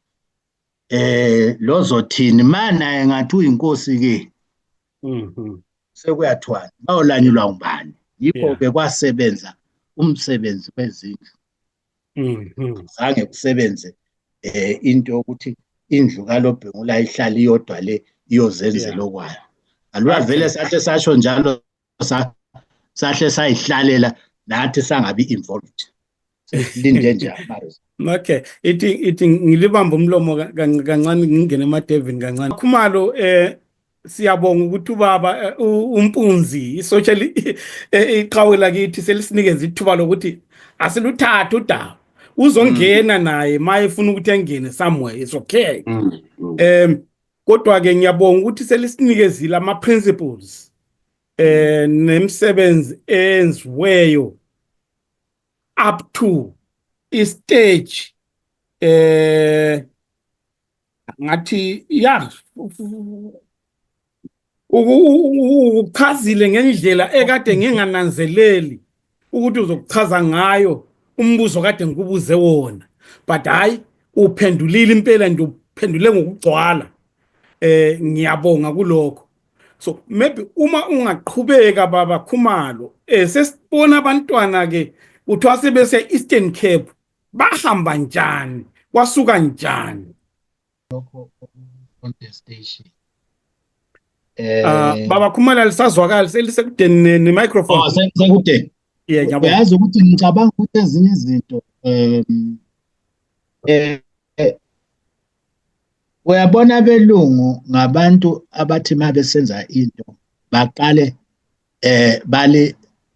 lozothini mana engathi uyinkosi ke sekuyathwana bayolanyulwa ngubani? Yikho ke kwasebenza umsebenzi wezindlu. Zange kusebenze into yokuthi indlu kaLobhengula ihlala iyodwa le iyozenzela okwayo. Alwa vele sathe sasho njalo sahle sayihlalela nathi sangabi involved. Linde nje amazi. Okay, ithi ngilibamba umlomo kancane ngingene emadevini kancane. Khumalo siyabonga ukuthi ubaba umpunzi isocial iqhawe lakithi selisinikeza ithuba lokuthi asiluthathe udaba uzongena naye maye efuna ukuthi angene somewhere, it's okay. Kodwa ke ngiyabonga ukuthi selisinikeza ama principles nemsebenzi enziweyo up to istage ngathi uchazile ngendlela ekade ngingananzeleli ukuthi uzokuchaza ngayo umbuzo kade ngikubuze wona, but hayi uphendulile impela nje, uphendule ngokugcwala. Ngiyabonga kulokho. So maybe uma ungaqhubeka baba Khumalo, sesibona abantwana ke uthiwa sebese Eastern Cape bahamba njani, kwasuka njani lokho contestation. Baba Khumalo lisazwakala selisekudeni ne microphone. Oh, sekude. Yeah, ngiyabonga. Uyazi ukuthi ngicabanga ukuthi ezinye izinto uyabona abelungu ngabantu abathi mabesenza into baqale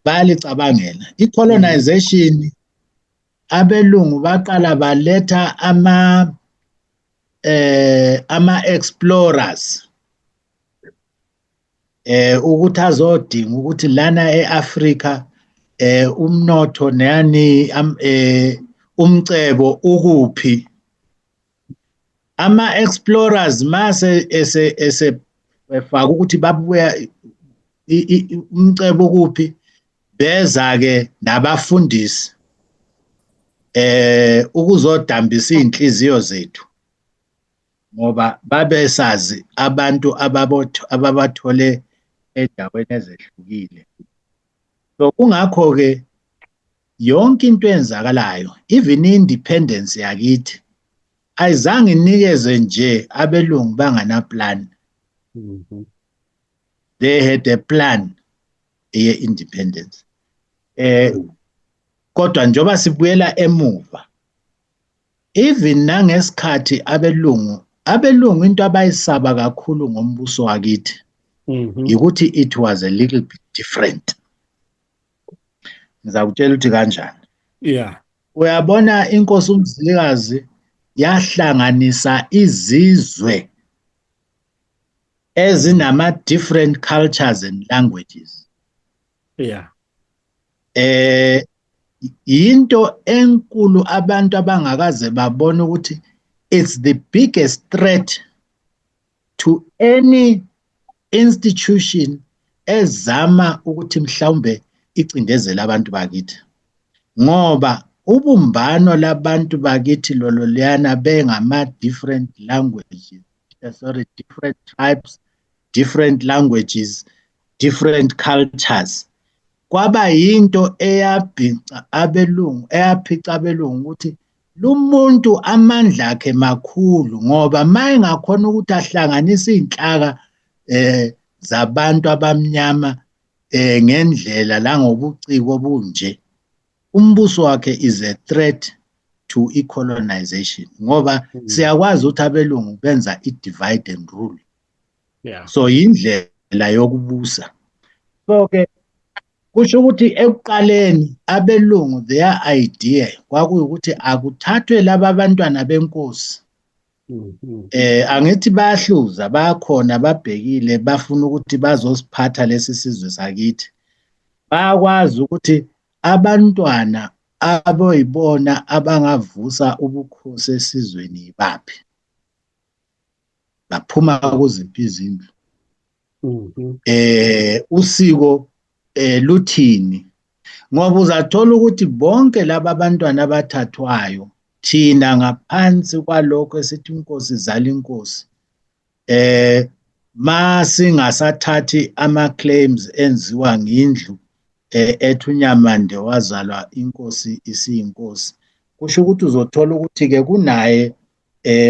balicabangela icolonization. Abelungu baqala baletha ama explorers ukuthi azodinga ukuthi lana eAfrica umnotho nani umcebo ukuphi. Ama explorers mase befaka ukuthi babuya umcebo ukuphi, beza ke nabafundisi ukuzodambisa inhliziyo zethu, ngoba babesazi abantu ababathole endaweni ezehlukile. So kungakho ke yonke into eyenzakalayo, even independence yakithi ayizange inikeze nje abelungu bangana plan. They had a plan ye-independence. Kodwa njoba sibuyela emuva, even nangesikhathi abelungu into abayisaba kakhulu ngombuso wakithi ukuthi it was a little bit different. Ngizakutshela ukuthi kanjani. Uyabona inkosi uMzilikazi yahlanganisa izizwe ezinama different cultures and languages. Into enkulu abantu abangakaze babona ukuthi it's the biggest threat to any institution ezama ukuthi mhlawumbe icindezela abantu bakithi, ngoba ubumbano labantu bakithi lolo liyana bengama different languages, different tribes, different languages, different cultures. kwaba yinto eyaphica abelungu ukuthi lumuntu amandla akhe makhulu ngoba mayengakhona ukuthi ahlanganise iy'nhlaka zabantu abamnyama ngendlela langobuciko obunje, umbuso wakhe is a threat to i-colonization ngoba siyakwazi ukuthi abelungu benza i-divide and rule. So yindlela yokubusa. So-ke kusho ukuthi ekuqaleni abelungu their idea kwakuyukuthi akuthathwe laba bantwana benkosi. Angithi bayahluza, bayakhona babhekile bafuna ukuthi bazosiphatha lesi sizwe sakithi. Bayakwazi ukuthi abantwana abayibona abangavusa ubukhosi esizweni yibaphi. Baphuma kuziphi izindlu. Usiko luthini ngoba uzathola ukuthi bonke laba abantwana abathathwayo thina ngaphansi kwalokho esithi inkosi izala inkosi masingasathathi ama-claims enziwa ngindlu ethi uNyamande wazalwa inkosi isiyinkosi, kusho ukuthi uzothola ukuthi-ke kunaye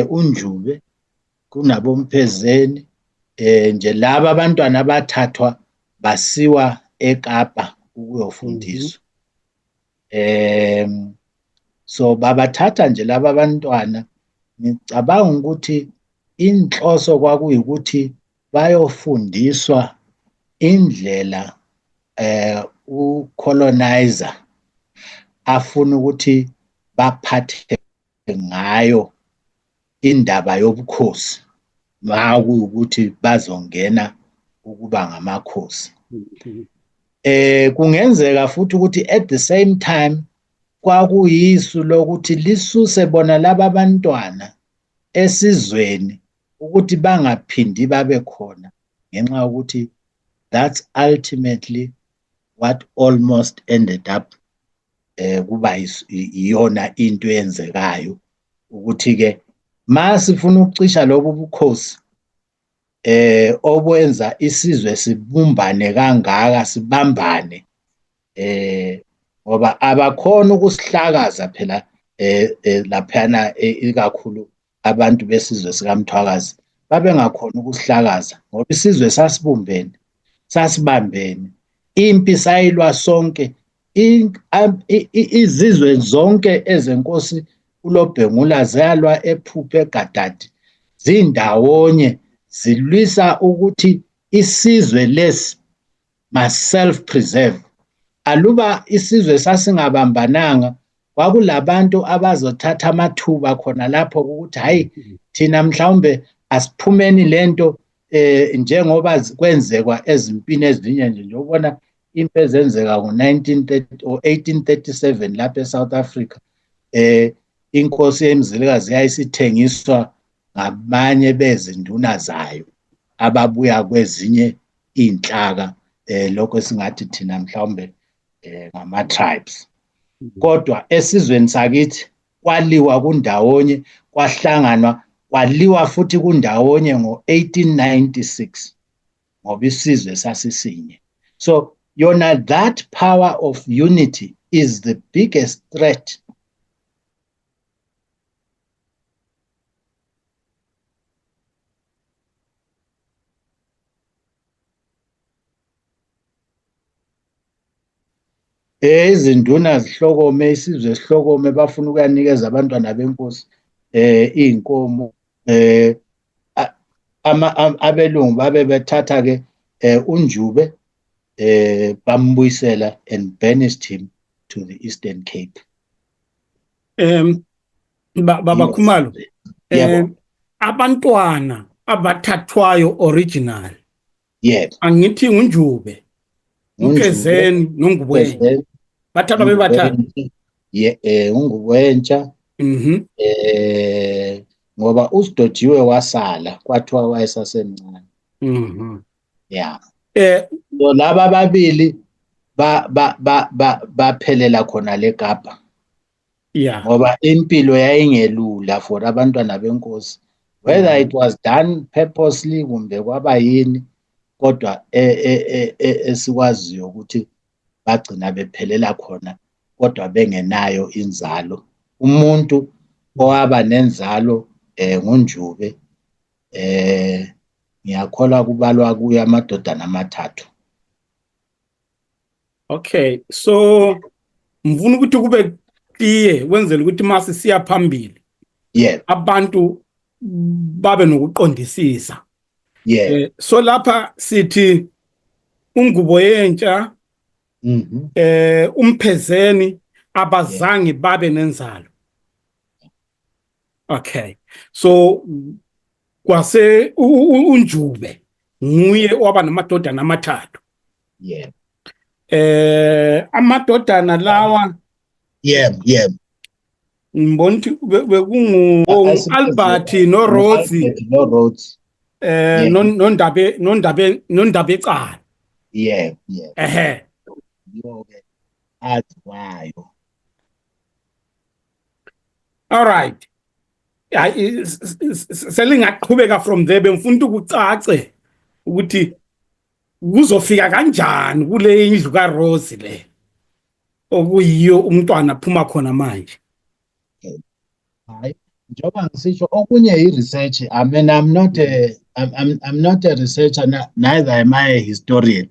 uNdlube, kunaboMphezeni, nje laba abantwana abathathwa basiwa eKapa ukuyofundiswa. So babathatha nje laba abantwana, ngicabanga ukuthi inhloso kwakuyukuthi bayofundiswa indlela ucolonizer afuna ukuthi baphathe ngayo indaba yobukhosi makuyukuthi bazongena ukuba ngamakhosi. Kungenzeka futhi ukuthi at the same time kwakuyisu lokuthi lisuse bona laba bantwana esizweni ukuthi bangaphindi babe khona ngenxa yokuthi that's ultimately what almost ended up kuba iyona into eyenzekayo ukuthi-ke masifuna ukucisha lobu bukhosi obwenza isizwe sibumbane kangaka, sibambane ngoba abakhona ukusihlakaza phela laphana ikakhulu abantu besizwe sikaMthwakazi babengakhona ukusihlakaza ngoba isizwe sasibumbene, sasibambene, impi sayilwa sonke, izizwe zonke ezenkosi uLobhengula zayalwa ePhupho, eGadadi, zindawonye zilwisa ukuthi isizwe lesi must self-preserve. Aluba isizwe sasingabambananga kwakulabantu abazothatha amathuba khona lapho ukuthi hayi thina mhlawumbe asiphumeni lento njengoba kwenzekwa ezimpini ezinye nje njengobona impi ezenzeka ngo-1930 or 1837 lapha eSouth Africa. Inkosi yeMzilikazi yayisithengiswa ngabanye bezinduna zayo ababuya kwezinye iy'nhlaka lokho esingathi thina mhlawumbe ngama-tribes. Kodwa esizweni sakithi kwaliwa kundawonye, kwahlanganwa, kwaliwa futhi kundawonye ngo-1896 ngoba isizwe sasisinye. So yona that power of unity is the biggest threat izinduna zihlokome, isizwe sihlokome, bafuna ukuyanikeza abantwana benkosi iy'nkomo. Abelungu babe bethatha-ke uNdlube bambuyisela and banished him to the Eastern Cape. Baba Khumalo, abantwana abathathwayo original, angithi uNdlube, uMphezeni noNgubengwe bathathwa bebathathu. uNgubengwe ngoba uSidojiwe wasala kwathiwa wayesasemncane. So laba ababili baphelela khona leKapa ngoba impilo yayingelula for abantwana benkosi, whether it was done purposely kumbe kwaba yini, kodwa esikwaziyo ukuthi bagcina bephelela khona kodwa bengenayo inzalo. Umuntu owaba nenzalo nguNjube, ngiyakholwa kubalwa kuye amadodana amathathu. Okay, so ngifuna ukuthi kube clear kwenzela ukuthi mase siya phambili abantu babe nokuqondisisa. So lapha sithi ungubo yentsha, umphezeni abazange babe nenzalo. Okay, so kwase uNjube nguye waba namadodana amathathu. Amadodana lawa ngibona ukuthi bekungu Albert noRhodes noNdabecala. All right. Selingaqhubeka from there, bengifuna ukucace ukuthi kuzofika kanjani kule indlu kaRose le okuyiyo umntwana phuma khona manje. Hayi, njengoba ngisitsho okunye i-research. I mean, I'm not a researcher, neither am I a historian.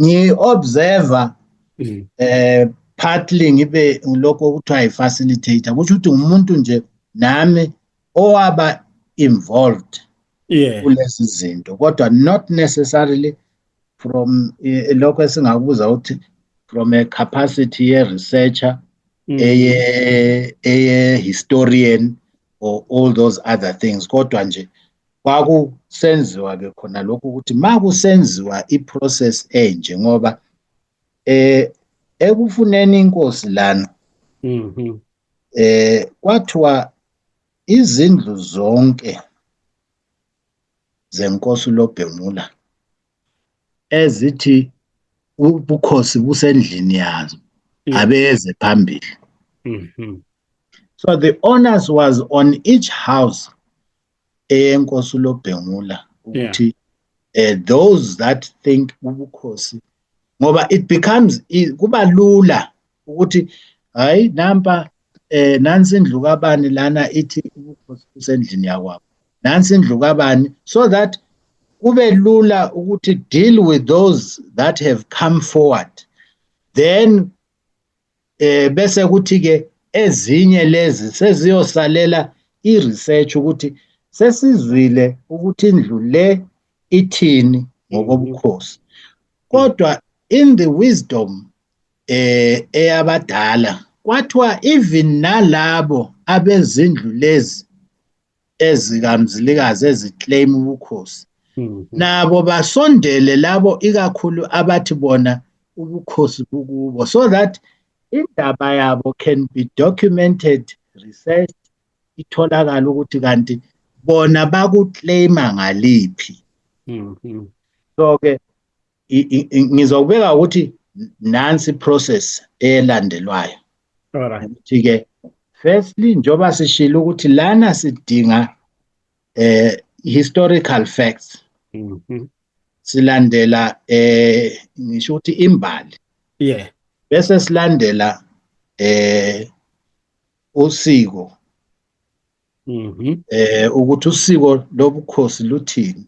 Ngi-observer partly ngibe lokho okuthiwa yi-facilitator, kusho ukuthi umuntu nje nami owaba involved kulezi zinto, kodwa not necessarily from lokho esingakubuza ukuthi from a capacity ye-researcher, historian or all those other things. Kodwa nje kwakusenziwa ke khona lokho ukuthi makusenziwa i-process enje ngoba ekufuneni inkosi lana kwathiwa izindlu zonke zenkosi uLobhengula ezithi ubukhosi busendlini yazo abeze phambili. So the onus was on each house enkosi uLobhengula ukuthi those that think ubukhosi, ngoba it becomes kuba lula ukuthi hayi nampa nansi indlu kabani lana ithi ubukhosi busendlini yakwabo, nansi indlu kabani, so that kube lula ukuthi deal with those that have come forward. Then bese kuthi ke ezinye lezi seziyosalela i-research ukuthi sesizwile ukuthi indlu le ithini ngokobukhosi. Kodwa in the wisdom eyabadala kwathiwa even nalabo abezindlu lezi ezikamzilikazi eziclaim ubukhosi nabo basondele labo ikakhulu abathi bona ubukhosi bukubo, so that indaba yabo can be documented, researched, itholakala ukuthi kanti bona bakuclaima ngaliphi. So ke ngizokubeka ukuthi nansi process elandelwayo. Ukuthi ke firstly njoba sishilo ukuthi lana sidinga historical facts. Silandela ngisho ukuthi imbali. Bese silandela usiko. Ukuthi usiko lobukhosi luthini.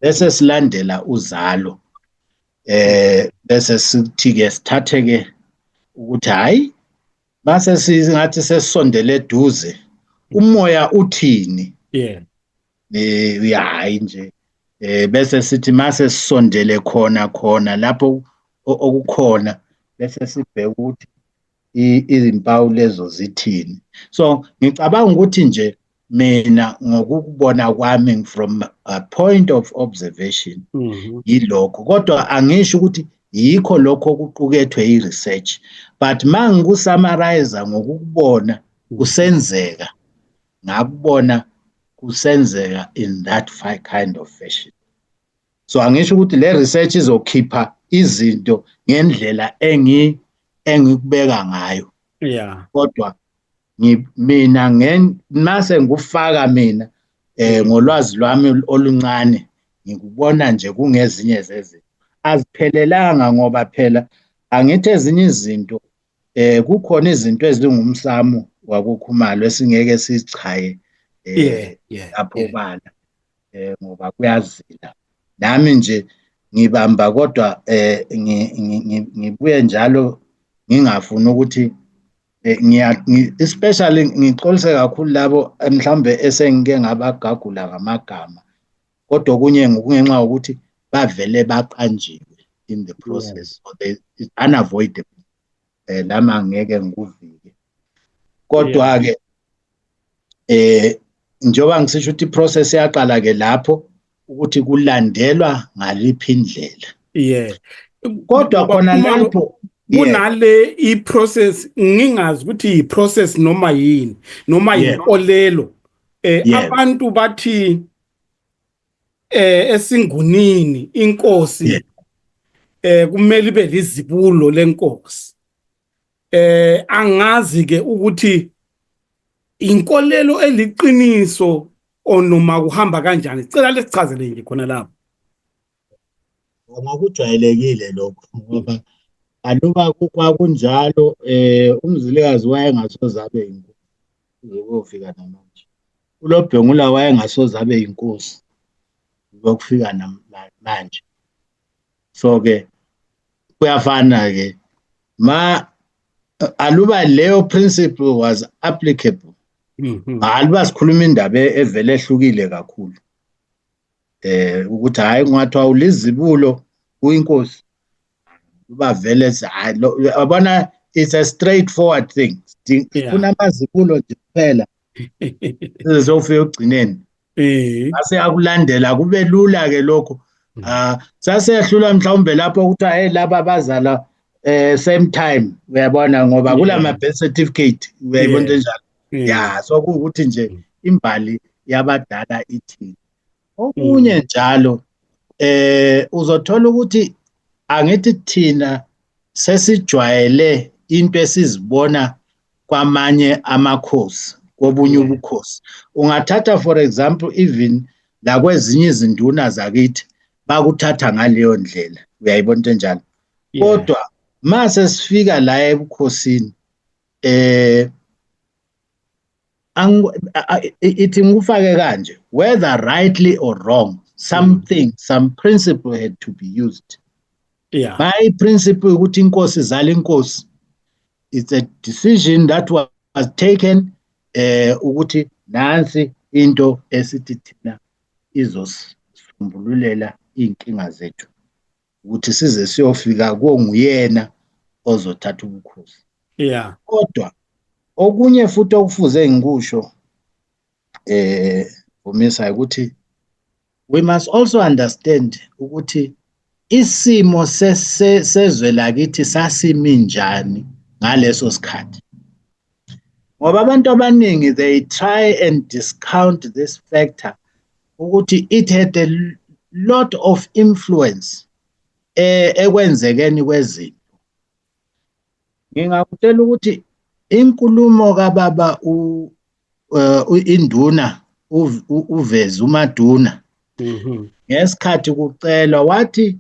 Bese silandela uzalo. Bese sithi ke sithathe ke ukuthi hayi mase singathi sesondele eduze umoya uthini. Hayi nje bese sithi mase sisondele khona lapho okukhona bese sibheka ukuthi izimpawu lezo zithini. So ngicabanga ukuthi nje mina ngokubona kwami from a point of observation yilokho, kodwa angisho ukuthi yikho lokho okuqukethwe i-research, but mangikusummarize ngokubona kusenzeka, ngakubona kusenzeka in that kind of fashion. So angisho ukuthi le research izokhipha izinto ngendlela engikubeka ngayo. Kodwa mina mase ngufaka mina ngolwazi lwami oluncane ngikubona nje kungezinye zezinto. aziphelelanga ngoba phela angithi ezinye izinto kukhona izinto ezingumsamo wakuKhumalo esingeke sizichaye lapho obala ngoba kuyazila. Nami nje ngibamba kodwa ngibuye njalo ngingafuni ukuthi especially ngixolise kakhulu labo mhlawumbe esengike ngabagagula ngamagama, kodwa okunye kungenxa yokuthi bavele baqanjiwe in the process, so it's unavoidable. Lama ngeke ngikuvike, kodwa-ke njengoba ngisisho ukuthi i-process yaqala-ke lapho ukuthi kulandelwa ngaliphi indlela. Kodwa khona lapho kunale i-process ngingazi ukuthi i-process noma yini noma yinkolelo. Abantu bathi esingunini inkosi kumele ibe lizibulo lenkosi. Angazi-ke ukuthi inkolelo eliqiniso onoma kuhamba kanjani. Sicela lesichazele nje khona lapho. Ngokujwayelekile lokho ngoba aluba kwakunjalo uMzilikazi wayengasoze abe yinkosi uzokufika namanje. uLobhengula wayengasoze abe yinkosi uzokufika namanje. So-ke kuyafana-ke aluba leyo principle was applicable, aluba sikhuluma indaba evele ehlukile kakhulu ukuthi hhayi kungathiwa ulizibulo kuyinkosi uba vele yabona, it's a straightforward thing. Sifuna amazibulo nje kuphela sizofika ekugcineni base yakulandela kube lula-ke lokho. Sasehlula mhlawumbe lapho ukuthi hey laba bazala same time, uyabona, ngoba kula ma-birth certificate uyayibona enjalo. So kuwukuthi nje imbali yabadala ithini. Okunye njalo uzothola ukuthi angithi thina sesijwayele into esizibona kwamanye amakhosi, kobunye ubukhosi. Ungathatha for example even la kwezinye izinduna zakithi bakuthatha ngaleyo ndlela, uyayibona into enjalo. Kodwa mase sifika la ebukhosini ithi ngufake kanje, whether rightly or wrong, some principle had to be used. My principle ukuthi inkosi izala inkosi, it's a decision that was taken ukuthi nansi into esithi thina izosisombululela iy'nkinga zethu ukuthi size siyofika konguyena ozothatha ubukhosi. Kodwa okunye futhi okufuze ngikusho Vumisa ukuthi we must also understand ukuthi isimo sezwe lakithi sasimi njani ngaleso sikhathi, ngoba abantu abaningi they try and discount this factor ukuthi it had a lot of influence ekwenzekeni kwezinto. Ngingakutshela ukuthi inkulumo kababa induna uveze uMaduna ngesikhathi kucelwa wathi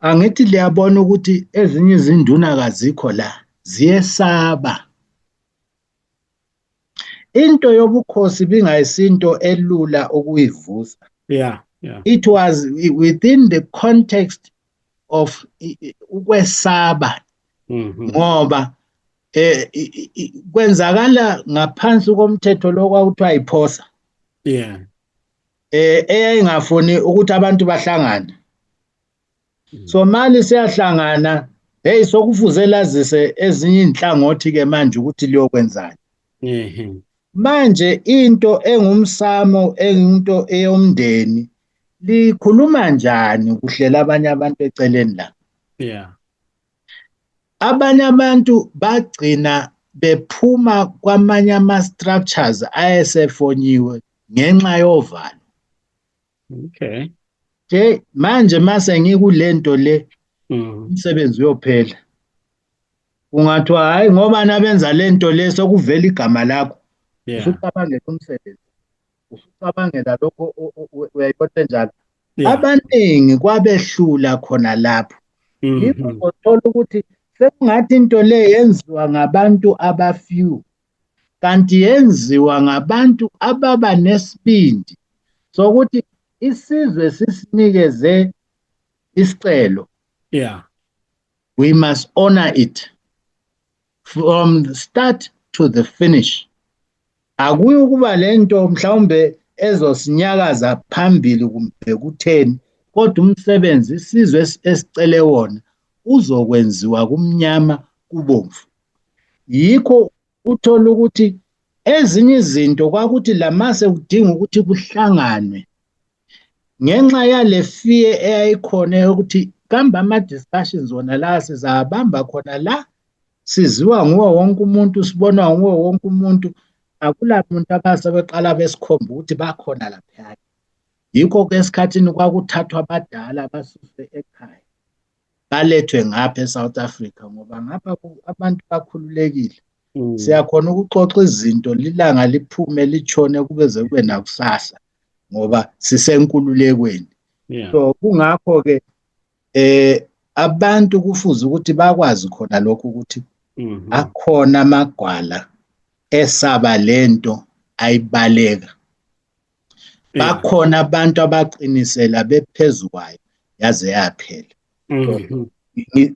angithi liyabona ukuthi ezinye izinduna kazikho la ziyesaba. Into yobukhosi bingayisinto elula ukuyivusa. It was within the context of ukwesaba ngoba kwenzakala ngaphansi komthetho lokwakuthiwa yiphosa eyayingafuni ukuthi abantu bahlangane. So manje siyahlangana, hey sokufuze lazise ezinye inhlangothi-ke manje ukuthi liyokwenzani. Manje into engumsamo engento eyomndeni likhuluma njani ukuhlela abanye abantu eceleni la. Abanye abantu bagcina bephuma kwamanye ama-structures ayesefonyiwe ngenxa yovalo. Manje mase ngikule nto le umsebenzi uyophela. Kungathiwa hayi ngoba nabenza le nto le sokuvela igama lakho. Usucabangela umsebenzi, usucabangela lokho uyayibona njalo. Yeah. abaningi kwabehlula khona lapho. Yikho Mhm. uzothola ukuthi sekungathi into le yenziwa ngabantu abafew, kanti yenziwa ngabantu ababa nesibindi sokuthi isizwe sisinikeze isicelo. Yeah. We must honor it from the start to the finish. Akuyi ukuba lento mhlawumbe ezosinyakaza phambili kumbe kutheni, kodwa umsebenzi isizwe esicele wona uzokwenziwa kumnyama kubomvu. Yikho uthola ukuthi ezinye izinto kwakuthi lamase kudinga ukuthi kuhlanganwe ngenxa yale fear eyayikhona yokuthi kambe ama-discussions wona la sizawabamba khona la, siziwa nguwo wonke umuntu, sibonwa nguwo wonke umuntu, akula muntu abasebeqala besikhomba ukuthi bakhona laphaya. Yikho-ke esikhathini kwakuthathwa abadala basuswe ekhaya balethwe ngapha eSouth Africa ngoba ngapha abantu bakhululekile. Siyakhona ukuxoxa izinto lilanga liphume litshone kubeze kube nakusasa ngoba sisenkululekweni. Yeah. So kungakho-ke abantu kufuze ukuthi bakwazi khona lokho ukuthi akhona amagwala esaba lento ayibaleka. Yeah. Bakhona abantu abaqinisela bephezu kwayo yaze yaphela. Mhm.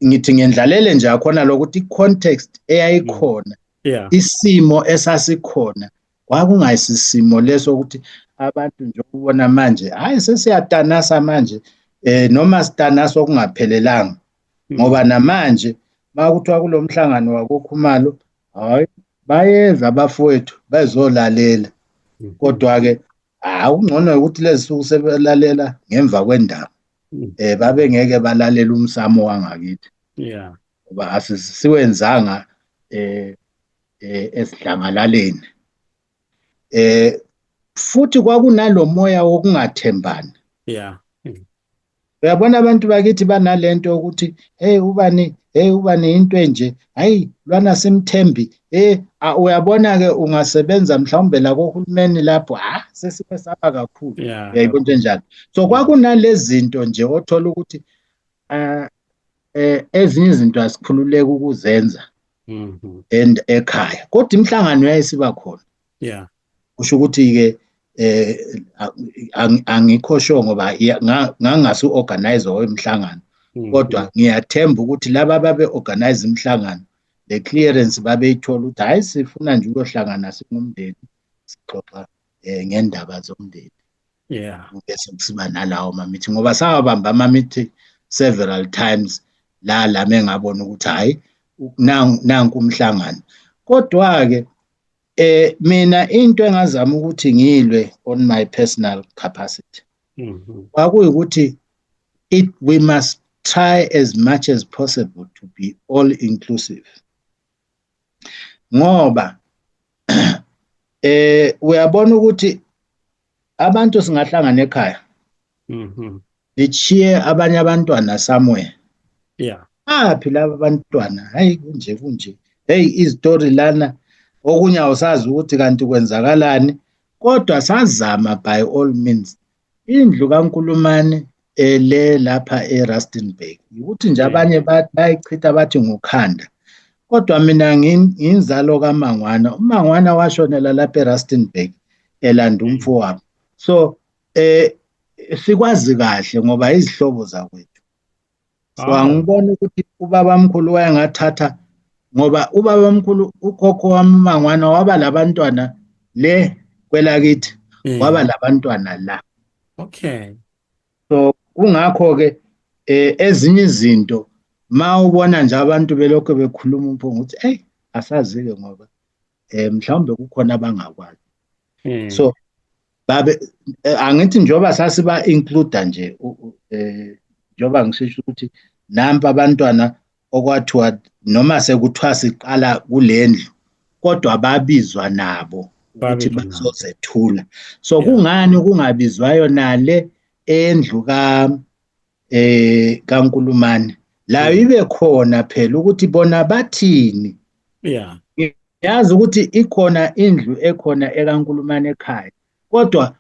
Ngithi ngendlalele nje akhona lokuthi i-context eyayikhona, Yeah. isimo esasikhona kwakungayisisimo leso ukuthi abantu nje ukubona manje hayi sesiyatanasa manje noma sitanasa okungaphelelanga ngoba namanje makuthiwa kulo mhlangano wakoKhumalo hayi bayeza abafowethu bezolalela, kodwa-ke ungcono ukuthi lezi suku sebelalela ngemva kwendaba. Babe ngeke balalela umsamo wangakithi. Yeah. Ngoba asisiwenzanga esidlangalaleni. Futhi kwakunalo moya wokungathembani. Yeah. Uyabona abantu bakithi banalento ukuthi ubani into enje, hayi lwana simthembi. Uyabona-ke ungasebenza mhlawumbe la kohulumeni lapho sesibe saba kakhulu. Yeah. Uyayibona into enjalo. So kwakunalezi zinto nje othola ukuthi ezinye izinto asikhululeki ukuzenza ekhaya, kodwa imihlangano yayisiba khona. Yeah. Kusho ukuthi-ke angikho sure ngoba ngangingasi-organizer wemihlangano, kodwa ngiyathemba ukuthi laba ababe-organize imihlangano le clearance babeyithola ukuthi hhayi sifuna nje ukuyohlangana singumndeni sixoxa ngendaba zomndeni. Yeah. Bese kusiba nalawo ma-meeting ngoba sawabamba ama-meeting several times la mengabona ukuthi hhayi nanku umhlangano. Kodwa-ke mina into engazama ukuthi ngilwe on my personal capacity kwakuyukuthi we must try as much as possible to be all inclusive ngoba uyabona ukuthi abantu singahlangana ekhaya lichiye abanye abantwana somewhere. Yeah. Phela abantwana hayi kunje hey izitori lana okunye awusazi ukuthi kanti kwenzakalani, kodwa sazama by all means. Indlu kaNkulumane le lapha eRustenburg ukuthi nje abanye bayichitha bathi ngukhanda, kodwa mina nginzalo kaMangwana. uMangwana washonela lapha eRustenburg elanda umfowabo. So sikwazi kahle ngoba izihlobo zakwethu. So angibona ukuthi ubabamkhulu wayengathatha ngoba ubabamkhulu ukhokho wami uMangwana waba labantwana le kwelakithi waba labantwana la. Okay. So kungakho-ke ezinye izinto ma ubona nje abantu belokho bekhuluma umphunga ukuthi asazi-ke ngoba mhlawumbe kukhona abangakwazi. So angithi njengoba sasiba-include nje njengoba ngisho ukuthi nampa abantwana okwathiwa noma sekuthiwa siqala kule ndlu kodwa babizwa nabo ukuthi bazozethula. So kungani kungabizwayo nale endlu kaNkulumane la ibe khona phela ukuthi bona bathini. Yeah. Yazi ukuthi ikhona indlu ekhona ekaNkulumane ekhaya, kodwa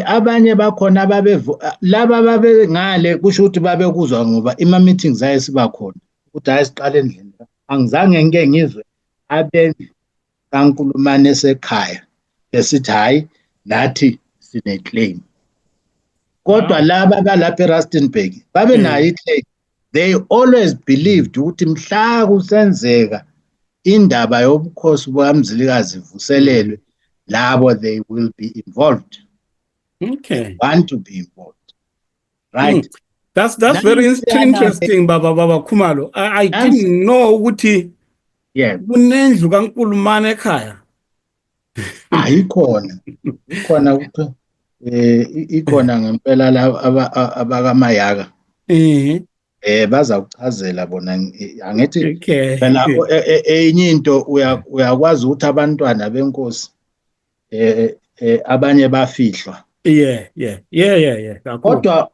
abanye bakhona laba babe ngale kusho ukuthi babekuzwa ngoba ima-meetings ayesiba khona ukuthi hayi siqale endlini. Angizange ngike ngizwe abendlu kaNkulumane esekhaya besithi hhayi nathi sine-claim. Kodwa laba balapha eRustenburg babenayo i-claim. They always believed ukuthi mhla kusenzeka indaba yobukhosi bukaMzilikazi ivuselelwe, labo they will be involved. Okay. Want to be involved, right? That's very interesting, Baba Khumalo. I didn't know ukuthi kunendlu kaNkulumane ekhaya. Ikhona ukuthi ikhona ngempela la abakaMayaka. Bazawuchazela bona angithi phela enye into uyakwazi ukuthi abantwana benkosi abanye bafihlwa. Kodwa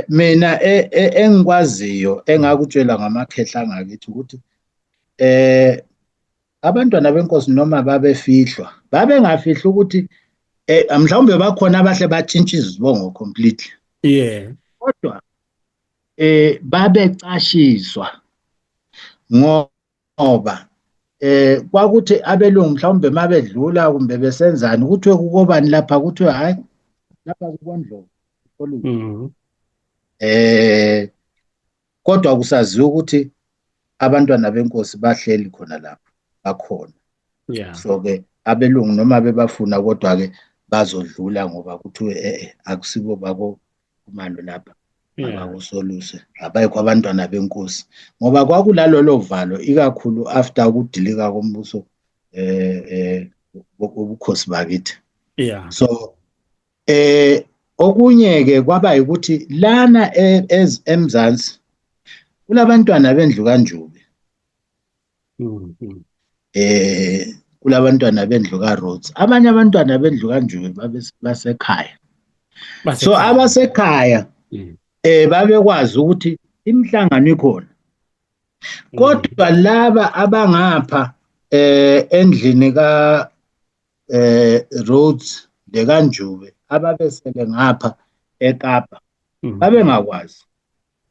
mina engikwaziyo engakutshela ngamakhehla angakithi ukuthi abantwana benkosi noma babefihlwa babengafihli ukuthi mhlawumbe bakhona abahle batshintsha izibongo completely. Kodwa babecashiswa ngoba kwakuthi abelungu mhlawumbe mabedlula kumbe besenzani kuthiwe kukobani lapha, kuthiwe hayi lapha kukoNdlovu. Kodwa kusaziwa ukuthi abantwana benkosi bahleli khona lapho bakhona. So-ke abelungu noma bebafuna kodwa-ke bazodlula ngoba kuthiwe akusibo bakoKhumalo lapha, abakuSoluse, abayikho abantwana benkosi, ngoba kwakulalolo valo ikakhulu after ukudilika kombuso wobukhosi bakithi. So okunye-ke kwaba ukuthi lana eMzansi kulabantwana bendlu kaNjube, kulabantwana bendlu kaRhodes, abanye abantwana bendlu kaNjube basekhaya. So abasekhaya babekwazi ukuthi imihlangano ikhona, kodwa laba abangapha endlini Rhodes lekaNjube ababesele ngapha eKapa babengakwazi.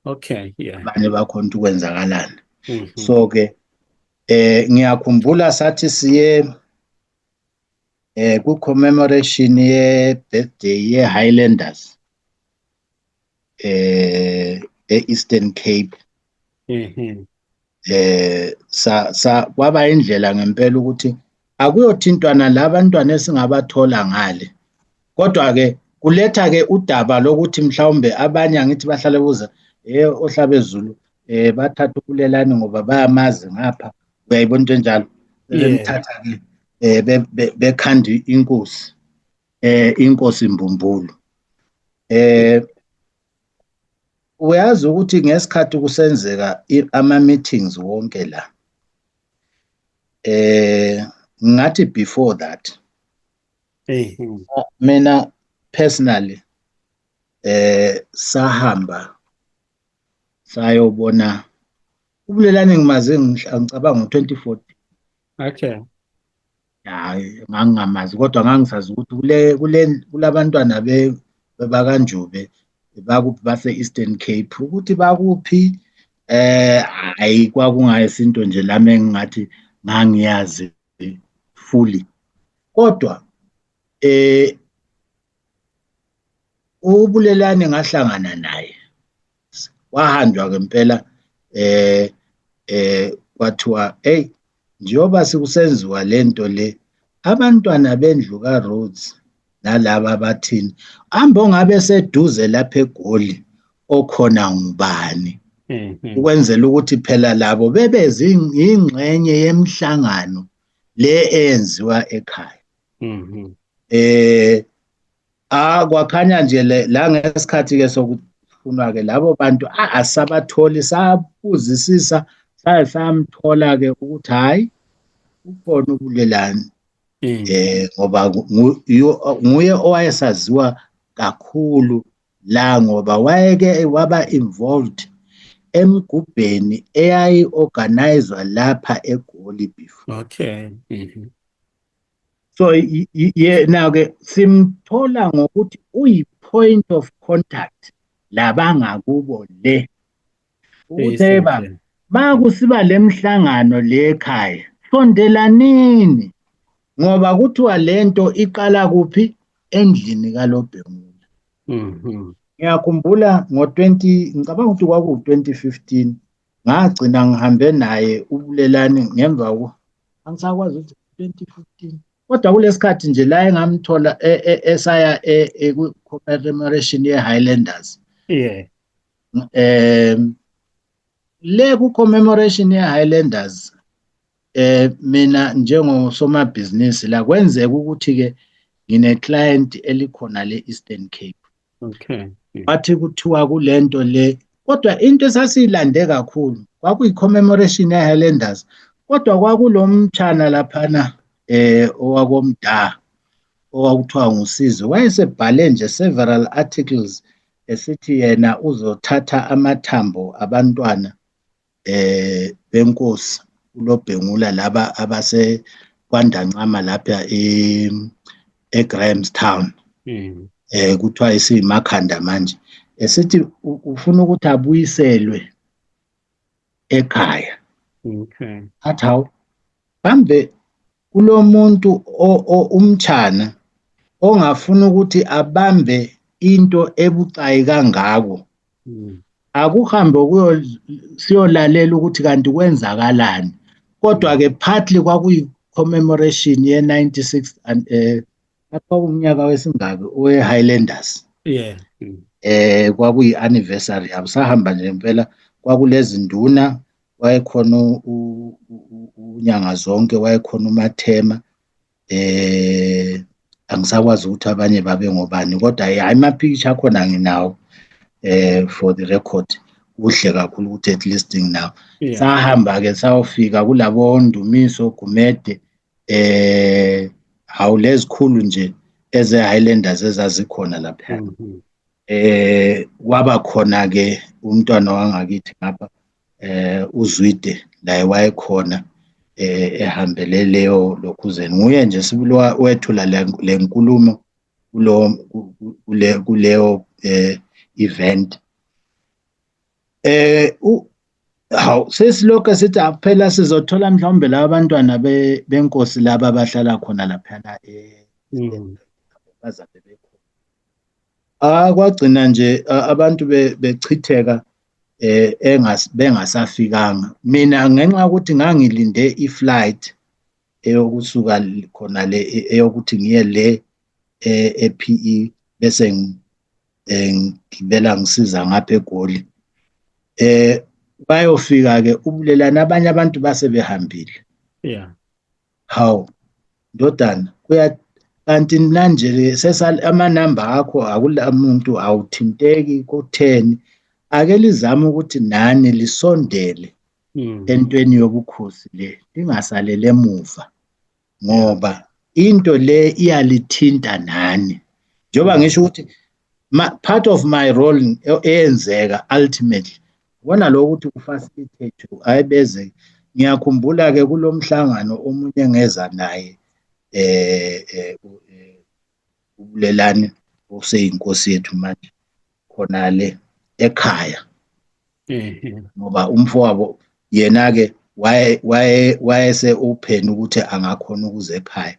Abanye bakhona ukwenzakalana. So-ke ngiyakhumbula sathi siye ku-commemoration ye-birthday ye-Highlanders e-Eastern Cape. Kwaba indlela ngempela ukuthi akuyothintwana labantwana esingabathola ngale, kodwa-ke kuletha-ke udaba lokuthi mhlawumbe abanye angithi bahlale buza oHlabezulu bathatha uBulelani ngoba bayamazi ngapha, uyayibona into enjalo, bemthatha-ke bekhanda inkosi, inkosi Mbumbulu. Uyazi ukuthi ngesikhathi kusenzeka ama-meetings wonke la, ngathi before that mina personally sahamba sayobona uBulelani, ngimaze ngicabanga ngo-2014. Hayi ngangingamazi, kodwa ngangisazi ukuthi kulabantwana bakaNjube bakuphi base-Eastern Cape, ukuthi bakuphi hayi kwakungayisinto nje lami engingathi ngangiyazi fully. Kodwa uBulelani ngahlangana naye, wahanjwa ngempela kwathiwa njengoba sikusenziwa lento le, abantwana bendlu kaRhodes nalaba bathini hamba ongabe seduze lapha eGoli okhona ngubani, ukwenzela ukuthi phela labo bebeze ingxenye yemihlangano le eyenziwa ekhaya. Kwakhanya nje la ngesikhathi-ke sokufunwa-ke labo bantu asabatholi, sabuzisisa samthola-ke ukuthi hhayi ukhona uBulelani, ngoba nguye owayesaziwa kakhulu la, ngoba wayeke waba involved emgubheni eyayi-organizwa lapha eGoli before. So yena-ke simthola ngokuthi uyi-point of contact labangakubo le. Ukuthi hey baba, makusiba le mihlangano le ekhaya, sondelanini ngoba kuthiwa lento iqala kuphi? Endlini kaLobhengula. Ngiyakhumbula ngicabanga ukuthi kwakuwu-2015 ngagcina ngihambe naye uBulelani ngemva angisakwazi ukuthi 2015 kodwa kulesikhathi nje la engamthola esaya ku-commemoration ye-Highlanders. Le ku-commemoration ye-Highlanders mina njengosomabhizinisi la kwenzeka ukuthi-ke ngine-client elikhona le-Eastern Cape. Bathi kuthiwa kulento le, kodwa into esasiyilande kakhulu kwakuyi-commemoration ye-Highlanders, kodwa kwakulo mtshana laphana owakomda owakuthiwa nguSizwe, wayesebhale nje several articles esithi yena uzothatha amathambo abantwana benkosi uLobhengula laba abasekwandancama lapha eGrahamstown. Kuthiwa isiyimakhanda manje, esithi ufuna ukuthi abuyiselwe ekhaya. Athi hawu, kambe kulo muntu umtshana ongafuna ukuthi abambe into ebucayi kangako, akuhambe siyolalela ukuthi kanti kwenzakalani. Kodwa-ke partly kwakuyi-commemoration ye-96 kwakuwumnyaka wesingaki we-Highlanders. Kwakuyi-anniversary yabo, sahamba nje impela, kwakulezi nduna, wayekhona uNyanga Zonke, wayekhona uMathema, angisakwazi ukuthi abanye babe ngobani, kodwa hayi ama-picture akhona nginawo for the record. Kuhle kakhulu ukuthi at least nginawo. Sahamba-ke sayofika kulabo Ndumiso, Gumede, hawu lezikhulu nje eze-Highlanders ezazikhona lapha. Kwaba khona-ke umntwana wangakithi ngapha uZwide la wayekhona ehambele lokhuzeni, nguye nje sibili wethula le nkulumo kuleyo event. Hawu sesilokho sithi phela sizothola mhlawumbe laba bantwana benkosi laba abahlala khona laphana bazabe bekhona. Kwagcina nje abantu bechitheka bengasafikanga. Mina ngenxa yokuthi ngangilinde i-flight eyokusuka khona le eyokuthi ngiye le ePE bese ngigibela ngisiza ngapha eGoli. Bayofika-ke uBulelani, abanye abantu base behambile. Hawu ndodana, kanti manje amanamba akho akula muntu awuthinteki ku-10. Ake lizame ukuthi nani lisondele entweni yobukhosi le, lingasalele emuva ngoba into le iyalithinta nani. Njengoba ngisho ukuthi part of my role eyenzeka ultimately wona lo ukuthi ufacilitate ayibeze. Ngiyakhumbula-ke kulo mhlangano omunye ngeza naye uBulelani oseyinkosi yethu manje khona le ekhaya, ngoba umfowabo yena-ke wayese open ukuthi angakhona ukuza ekhaya.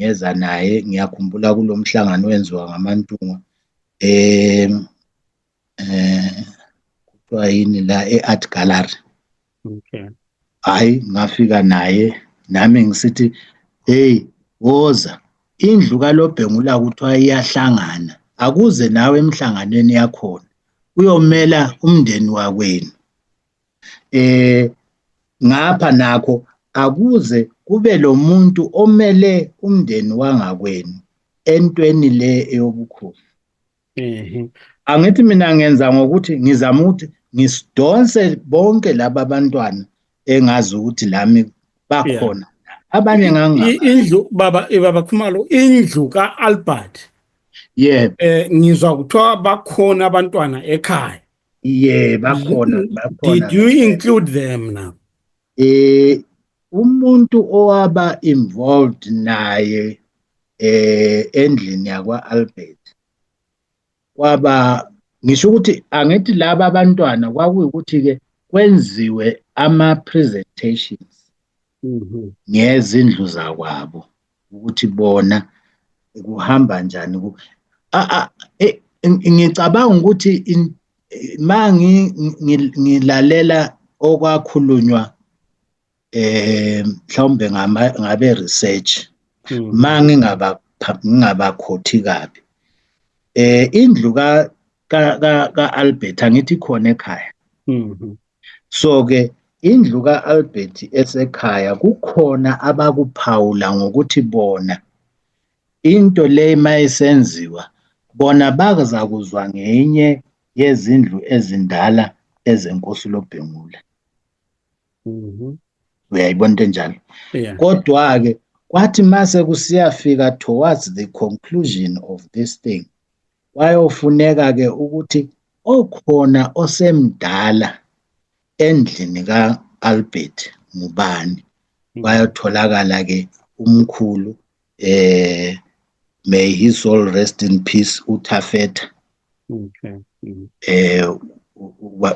Ngeza naye, ngiyakhumbula kulo mhlangano wenziwa ngamaNtungwa kuthiwa yini la e-Art Gallery. Hayi ngafika naye nami ngisithi hey woza, indlu kaLobhengula kuthiwa iyahlangana, akuze nawe emhlanganweni yakhona uyomela umndeni wakwenu. Ngapha nakho akuze kube lo muntu omele umndeni wangakwenu entweni le eyobukhosi. Angithi mina ngenza ngokuthi ngizama ukuthi ngisidonse bonke laba bantwana engazi ukuthi lami bakhona, abanye indlu baba Khumalo, indlu ka-Albert. Yebo. Ngizwa kuthiwa bakhona abantwana ekhaya. Bakhona. Did you include them now? Umuntu owaba involved naye endlini yakwa-Albert ngisho ukuthi angithi laba abantwana kwakuyukuthi-ke kwenziwe ama-presentations ngezindlu zakwabo ukuthi bona kuhamba njani. Ngicabanga ukuthi ngilalela okwakhulunywa mhlawumbe ngabe research ngingabakhothi kabi, indlu ka-Albert angithi khona ekhaya. So-ke indlu ka-Albert esekhaya kukhona abakuphawula ngokuthi bona into le mayisenziwa bona bazakuzwa ngenye yezindlu ezindala ezenkosi loBhengula. Uyayibona into enjalo. Kodwa-ke kwathi mase kusiyafika towards the conclusion of this thing, kwayofuneka-ke ukuthi okhona osemdala endlini ka-Albert ngubani. Kwayotholakala-ke umkhulu, may his soul rest in peace, uThafeta.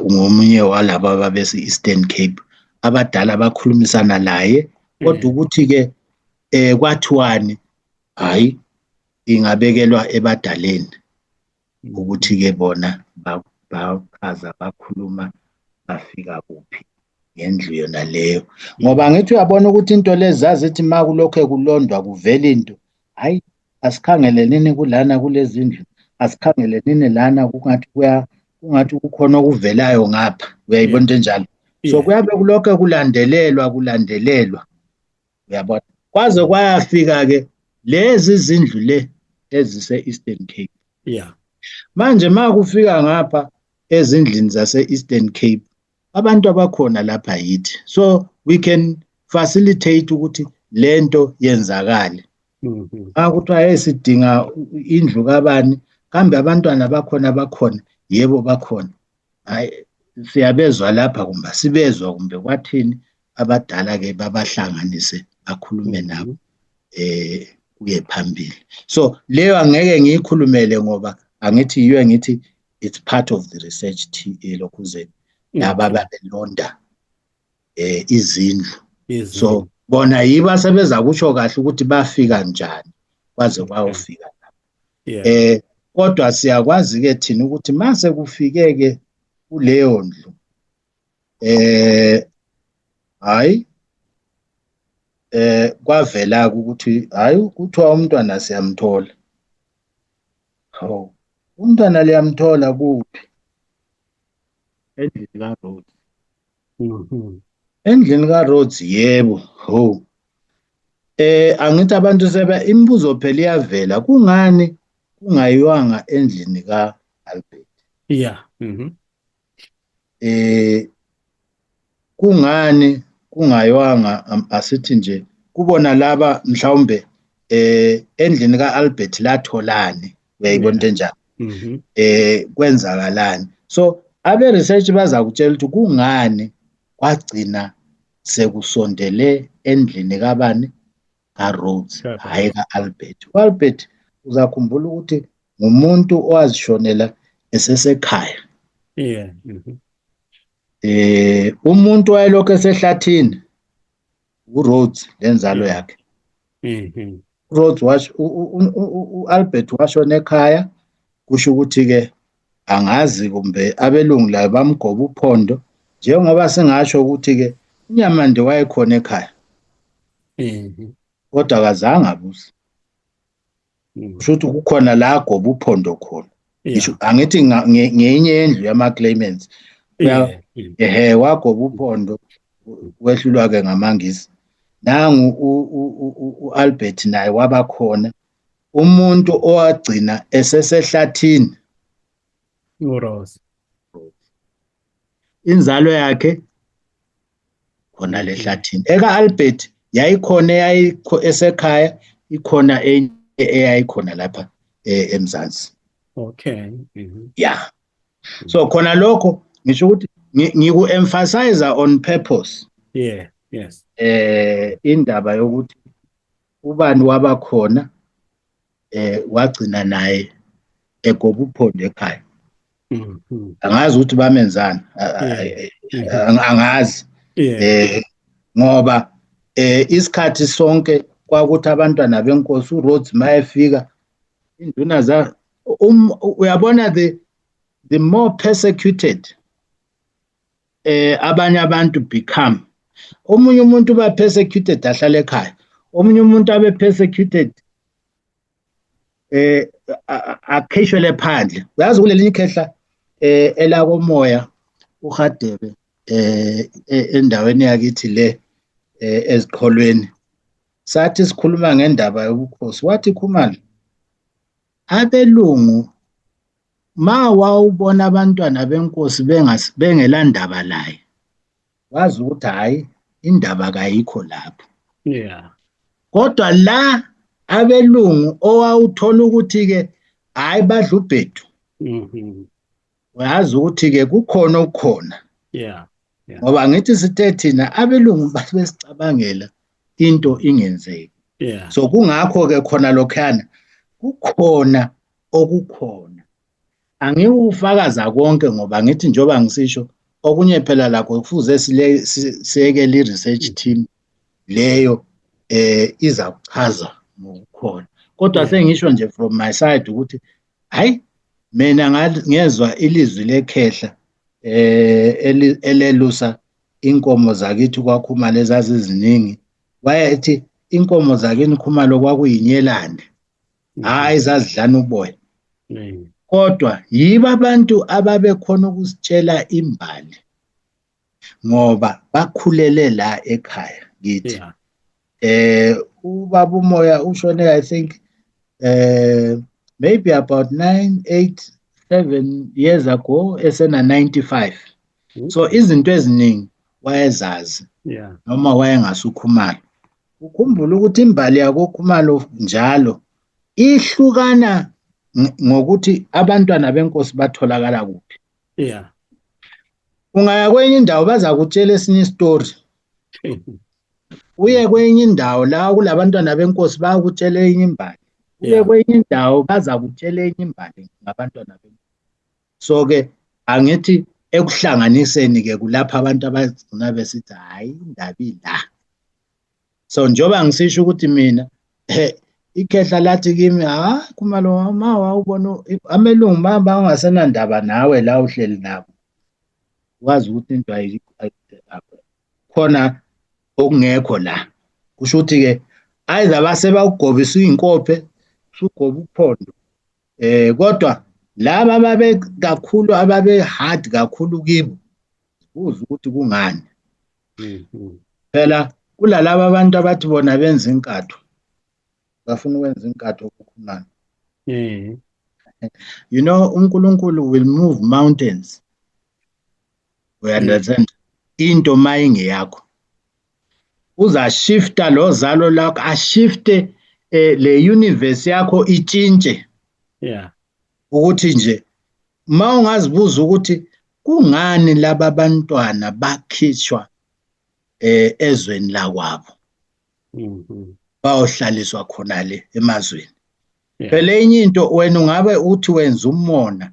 Ngomunye walaba ababese-Eastern Cape abadala bakhulumisana naye, kodwa ukuthi-ke kwathiwani hayi ingabekelwa ebadaleni ukuthi-ke bona bachaza bakhuluma bafika kuphi ngendlu yona leyo. Ngoba ngithi uyabona ukuthi into lezi zazithi ma kulokho kulondwa kuvela into, hayi asikhangele nini kulana kulezi ndlu, asikhangele nini lana kungathi kukhona okuvelayo ngapha. Uyayibona into enjalo. So kuyabe kulokho kulandelelwa uyabona, kwaze kwayafika-ke lezi zindlu le ezise-Eastern Cape. Manje ma kufika ngapha ezindlini zase-Eastern Cape abantu abakhona lapha yithi, so we can facilitate ukuthi lento yenzakale. Kuthiwa sidinga indlu kabani, kambe abantwana bakhona, yebo bakhona. Hayi siyabezwa lapha kumbe sibezwa kumbe kwathini, abadala-ke babahlanganise bakhulume nabo kuye phambili. So leyo angeke ngiyikhulumele ngoba angithi yiyo ngithi it's part of the research lokhuzeni laba babelonda izindlu. So bona yibo asebeza kusho kahle ukuthi bafika njani kwaze kwayofika lapho. Kodwa siyakwazi-ke thina ukuthi mase kufike-ke kuleyo ndlu hayi kwavela ukuthi hayi kuthiwa umntwana siyamthola. Umntwana liyamthola kuphi? Endlini kaRhodes. Endlini kaRhodes, yebo. Angithi abantu imibuzo phela iyavela, kungani kungayiwanga endlini ka-Albert? Kungani kungayiwanga asithi nje kubona laba mhlawumbe endlini ka-Albert latholani? Uyayibona into enjalo. Kwenzakalani? So abe research baza kutshela ukuthi kungani kwagcina sekusondele endlini kabani? kaRhodes, hayi ka-Albert. U-Albert uzakhumbula ukuthi ngumuntu owazishonela esesekhaya. Umuntu wayelokhu esehlathini uRhodes lenzalo yakhe. uRhodes u-Albert washona ekhaya, kusho ukuthi-ke angazi kumbe abelungu la bamgoba uphondo, njengoba singasho ukuthi-ke uNyamande wayekhona ekhaya kodwa akazange abuze. Kusho ukuthi kukhona la agoba uphondo khona. Angithi ngenye yendlu yama-claimants wagoba uphondo wehlulwa-ke ngamaNgisi. Nangu u-Albert naye wabakhona umuntu owagcina esesehlathini uRose. Inzalo yakhe khona lehlathini. Eka-Albert yayikhona esekhaya, ikhona enye eyayikhona lapha eMzansi. So khona lokho ngisho ukuthi ngiku-emphasize on purpose. Indaba yokuthi ubani wabakhona wagcina naye egoba uphondo ekhaya. Mhm. Angazi ukuthi bamenzani, Yeah. Mhm. angazi. Yeah. Ngoba isikhathi sonke kwakuthi abantwana benkosi uRhodes mayefika induna uyabona the more persecuted abanye abantu become. Omunye umuntu uba persecuted ahlala ekhaya, omunye umuntu abe persecuted akhishwele phandle. Uyazi kulelinye ikhehla elakomoya uHadebe endaweni yakithi le eziqholweni, sathi sikhuluma ngendaba yobukhosi, wathi Khumalo, abelungu ma wawubona abantwana benkosi bengelandaba laye, wazi ukuthi hhayi indaba kayikho lapho. Yeah. Kodwa la abelungu owawuthola ukuthi-ke hhayi badla ubhedu, Mhm. uyazi ukuthi-ke kukhona okukhona. Yeah. Yeah. Ngoba ngithi sithe thina abelungu basicabangela into ingenzeki. Yeah. So kungakho-ke khona lokhuyana kukhona okukhona. Angiwufakaza konke ngoba ngithi njengoba ngisisho okunye phela lakho kufuze siyekele i-research team leyo iza kuchaza ngokukhona. Kodwa sengisho nje from my side ukuthi hayi mina ngezwe ilizwi lekhehla elelusa inkomo zakithi kwaKhumalo ezaziziningi, wayethi inkomo zakini Khumalo kwakuyinyelande, hhayi zazidlana uboya. Kodwa yibo abantu ababekhona ukusitshela imbali ngoba bakhulele la ekhaya kithi. Ubaba uMoya ushone I think maybe about 7 years ago esena 95. So izinto eziningi wayezazi noma wayengasuKhumalo. Ukhumbula ukuthi imbali yakoKhumalo njalo ihlukana ngokuthi abantwana benkosi batholakala kuphi. Ungaya kwenye indawo bazakutshela esinye isitori. Uye kwenye indawo la kulabantwana benkosi bayakutshela enye imbali. Uye kwenye indawo bazakutshela enye imbali ngabantwana benkosi. So-ke angithi ekuhlanganiseni-ke kulapha abantu abagcina besithi hhayi indaba ila. So njengoba ngisisho ukuthi mina ikhehla lathi kimi Khumalo ma wawubona amelungu ma bangasenandaba nawe la uhleli nabo, wazi ukuthi into khona okungekho la. Kusho ukuthi-ke either base bawugobisa iy'nkophe usugoba uphondo, kodwa laba ababe kakhulu ababe hard kakhulu kibo uze ukuthi kungani. Phela kulalaba abantu abathi bona benza inkatho, bafuna ukwenza inkatho kuKhumalo. You know uNkulunkulu will move mountains. We understand? Into ma ingeyakho uzashifta lo zalo lakho, ashifte le universe yakho itshintshe. Ukuthi nje ma ungazibuza ukuthi kungani laba bantwana bakhishwa ezweni lakwabo bayohlaliswa khona le emazweni. Phela enye into wena ungabe uthi wenza umona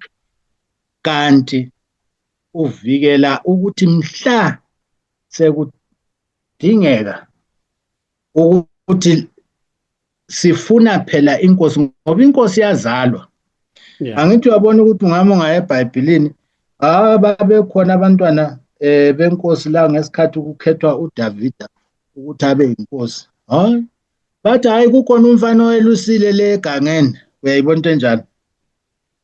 kanti uvikela ukuthi mhla sekudingeka ukuthi sifuna phela inkosi ngoba inkosi iyazalwa. Angithi uyabona ukuthi ungama ungaya eBhayibhelini babekhona abantwana benkosi la ngesikhathi kukhethwa uDavida ukuthi abe inkosi. Hayi bathi hayi kukhona umfana owelusile le egangeni. Uyayibona into enjalo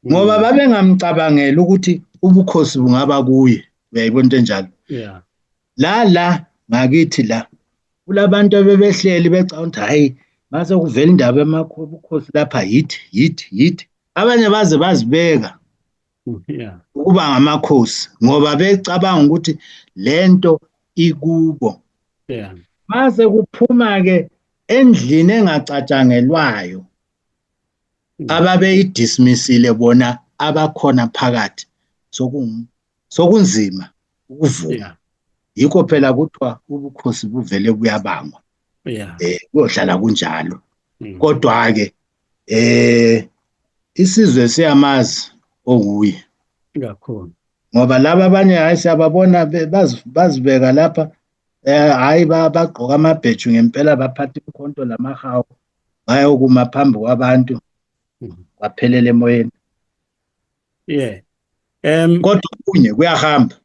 ngoba babengamcabangela ukuthi ubukhosi bungaba kuye. Uyayibona into enjalo. La ngakithi la kulabantu abebehleli becabanga ukuthi hayi mase kuvela indaba emakhosi lapha yithi abanye baze bazibeka ukuba ngamakhosi ngoba becabanga ukuthi lento ikubo. Mase kuphuma-ke endlini engacatshangelwayo ababeyidismissile bona abakhona phakathi sokunzima ukuvuma. Yikho phela kuthiwa ubukhosi buvele buyabangwa. Kuyohlala kunjalo. Kodwa-ke isizwe siyamazi okuye kakhulu. ngoba laba abanye hayi siyababona bazibeka lapha hayi bagqoka amabheju ngempela baphatha ikhonto lamahawu bayokuma phambi kwabantu kwaphelela emoyeni. Yeah. Kodwa okunye kuyahamba.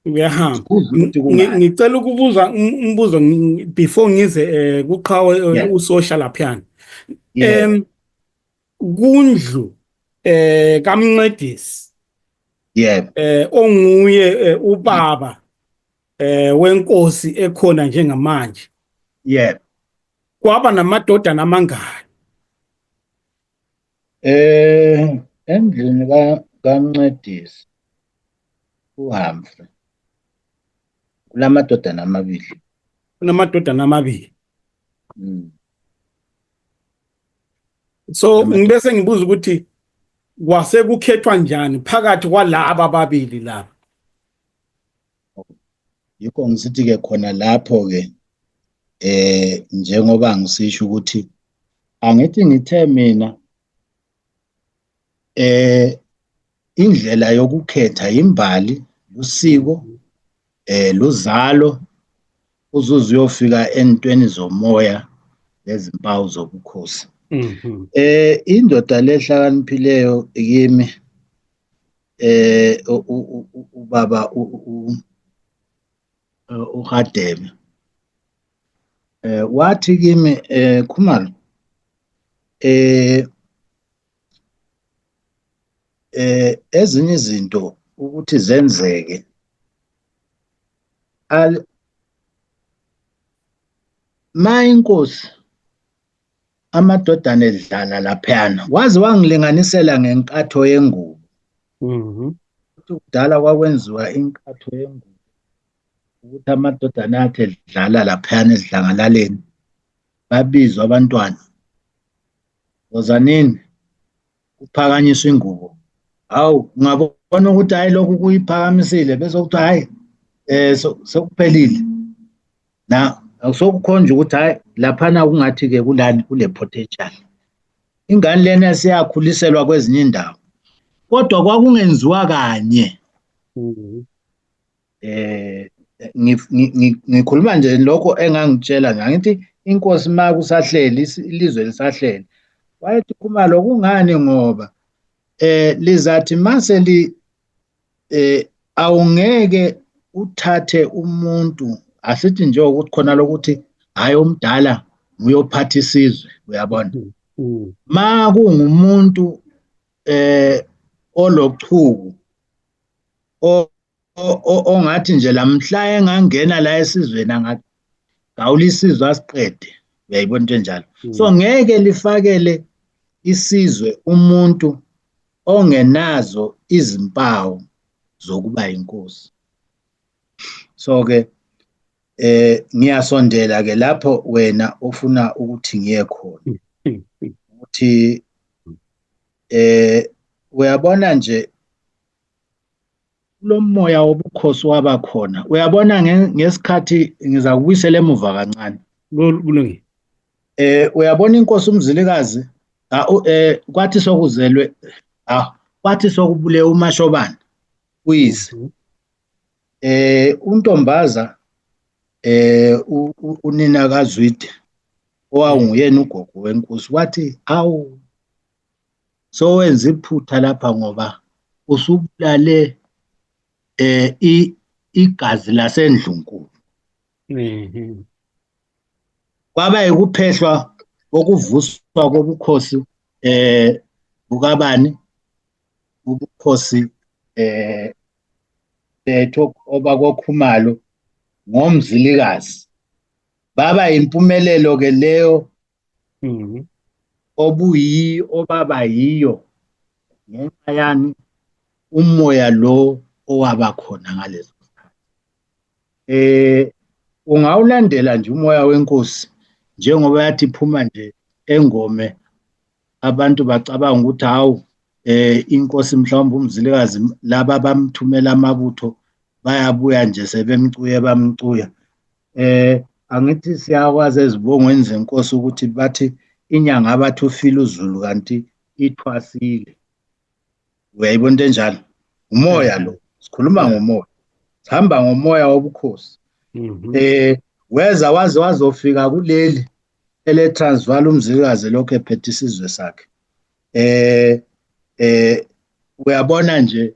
Uyahamba. Ukuthi kungani. Ngicela ukubuza umbuzo before ngize kuqhawe Yeah. usosha laphana. Yeah. Kundlu kaMncedisi Yeah. onguye ubaba wenkosi ekhona njengamanje. Yeah. Kwaba namadodana amangaki? Endlini kaMncedisi uHumphrey kulamadodana amabili. Kunamadodana amabili. So ngibese ngibuza ukuthi kwase kukhethwa njani phakathi kwalaba ababili laba? Yikho ngisithi ke khona lapho ke njengoba ngisisho ukuthi angithi ngithe mina indlela yokukhetha imbali usiko luzalo uzuze uyofika entweni zomoya lezimpawu zobukhosi. Indoda lehlakaniphileyo kimi ubaba uHadebe wathi kimi Khumalo ezinye izinto ukuthi zenzeke inkosi amadodana edlala laphayana waze wangilinganisela ngenkatho yengubo. Ukuthi kudala kwakwenziwa inkatho yengubo ukuthi amadodana akhe edlala laphayana ezidlangalaleni babizwa abantwana wozanini kuphakanyiswa ingubo. Hawu ungabona ukuthi hayi lokhu kuyiphakamisile bese kuthi hayi sokuphelile na akusokukhonja ukuthi hayi laphana kungathi ke kulani kule potential. Ingane lena siyakhuliselwa kwezinye indawo kodwa kwakungenziwa kanye. Ngikhuluma nje lokho engangitshela ngithi inkosi ma kusahleli ilizwe lisahleli wayethi Khumalo kungani ngoba lizathi mase awungeke uthathe umuntu asithi nje ukuthi khona lokuthi hayi omdala uyophatha isizwe uyabona. Ma kungumuntu olochuku ongathi nje lamhla engangena la esizweni angagawula isizwe asiqede uyayibona into enjalo. So ngeke lifakele isizwe umuntu ongenazo izimpawu zokuba inkosi. So ke ngiyasondela ke lapho wena ufuna ukuthi ngiye khona ukuthi uyabona nje lo moya wobukhosi wabakhona uyabona ngesikhathi ngizakubuyisela emuva kancane kulungile. Uyabona inkosi uMzilikazi kwathi sokuzelwe kwathi sokubule uMashobane uyise uNtombaza unina kaZwide owanguyena ugogo wenkosi wathi awu sowenza iphutha lapha ngoba usubulale igazi laseNdlunkulu. Kwaba ukuphehlwa okuvuswa kobukhosi bukabani ubukhosi bethu obakoKhumalo ngoMzilikazi baba impumelelo ke leyo obaba yiyo ngenxa yani umoya lo owaba khona ngaleso sikhathi. Ungawulandela nje umoya wenkosi njengoba yathi iphuma nje engome abantu bacabanga ukuthi hawu inkosi mhlawumbe uMzilikazi laba bamthumela amabutho bayabuya nje sebemcuye bamcuya. Angithi siyakwazi ezibongweni zenkosi ukuthi bathi inyanga abathi ufile uzulu kanti ithwasile. Uyayibona into enjalo? Umoya lo, sikhuluma ngomoya. Sihamba ngomoya wobukhosi. Weza waze wazofika kuleli ele-Transvaal umzilikazi lokho ephethe isizwe sakhe. Uyabona nje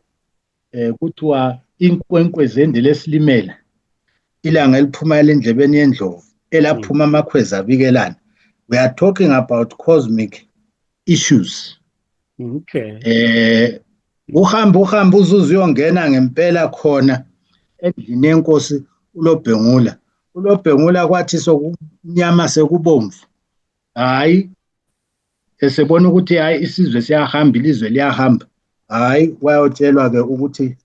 kuthiwa inkwenkwe zendile esilimela ilanga eliphumayela endlebeni yendlovu elaphuma amakhwezi abikelana. We are talking about cosmic issues. Okay. Uhamba uzuze uyongena ngempela khona endlini yenkosi uLobhengula. uLobhengula kwathi sokumnyama sekubomvu. Hayi esebona ukuthi hayi isizwe siyahamba, ilizwe liyahamba. Hayi wayotshelwa ke ukuthi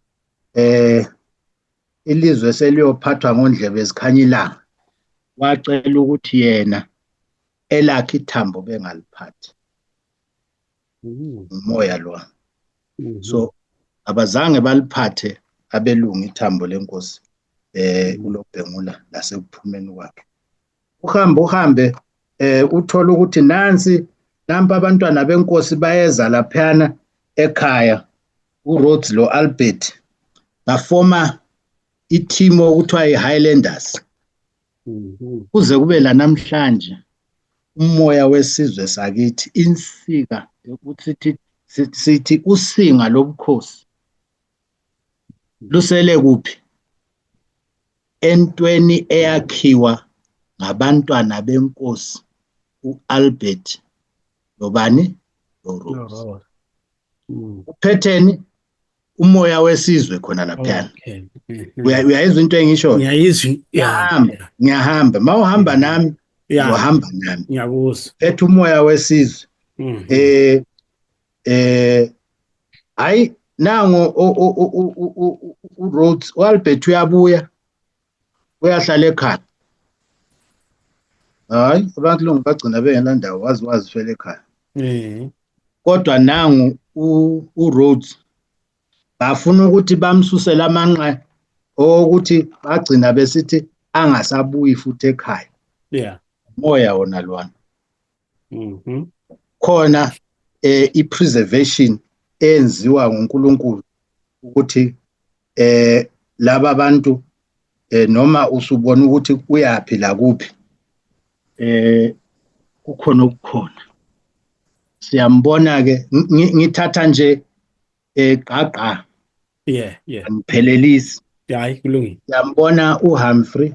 ilizwe seliyophathwa ngondlebe ezikhanya ilanga. Wacela ukuthi yena elakhe ithambo bengaliphathi. Umoya lo. So abazange baliphathe abelungu ithambo lenkosi uLobhengula lasekuphumeni kwakhe. Uhambe uthola ukuthi nampa abantwana benkosi bayeza laphana ekhaya uRhodes lo Albert bafoma i-team okuthiwa i-Highlanders. Kuze kube la namhlanje umoya wesizwe sakithi insika ukuthi sithi usinga lobukhosi lusele kuphi? Entweni eyakhiwa ngabantwana benkosi uAlbert nobani noRhodes. Uphetheni umoya wesizwe khona laphana. Uyayizwa into engisho? Ngiyahamba mawuhamba nami uhamba nami. Ngiyakuzwa. Phethe umoya wesizwe. Hayi nango uRhodes uAlbert uyabuya uyahlala ekhaya. Hayi abantu lonke bagcina bengena ndawo wazifela ekhaya. Kodwa nangu uRhodes bafuna ukuthi bamsusele amanqa ukuthi bagcina besithi angasabuyi futhi ekhaya. Moya wona lwana. Khona i-preservation enziwa nguNkulunkulu ukuthi laba abantu noma usubona ukuthi uyaphila la kuphi kukhona okukhona. Siyambona ke ngithatha nje gqagqa ngiphelelisi. Hayi kulungile. Siyambona uHumphrey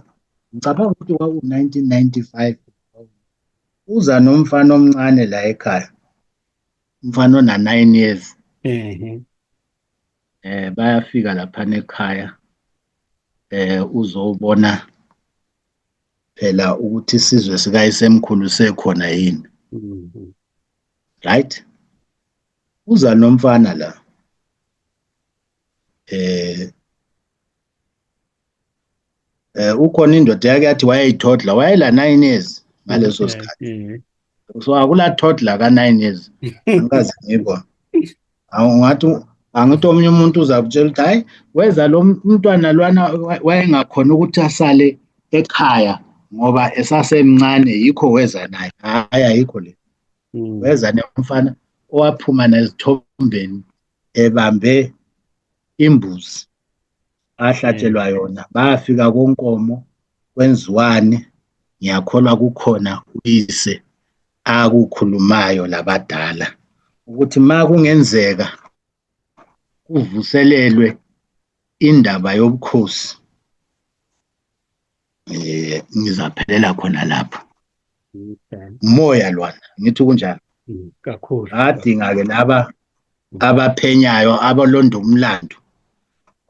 ngicabanga ukuthi kwaku-1995 uza nomfana omncane la ekhaya. Umfana ona-9 years. Bayafika laphana ekhaya uzobona phela ukuthi isizwe sikayisemkhulu sekhona yini. Right? Uza nomfana la. Ukhona indoda yake yathi wayeyithodla wayela 9 years ngaleso sikhathi. So akula toddler ka9 years. Angikaze ngibona. Angithi omunye umuntu uzakutshela ukuthi hayi weza lo mntwana lwana wayengakhona ukuthi asale ekhaya ngoba esasemncane yikho weza naye. Hayi ayikho le. Weza nemfana owaphuma nezithombeni ebambe imbuzi ahlatshelwa yona. Bafika konkomo kwenziwane. Ngiyakholwa kukhona uyise akukhulumayo labadala ukuthi makungenzeka kuvuselelwe indaba yobukhosi ngizaphelela khona lapho. Umoya lwana ngithi kunjalo. Kakhulu. Adinga ke laba abaphenyayo abalonda umlando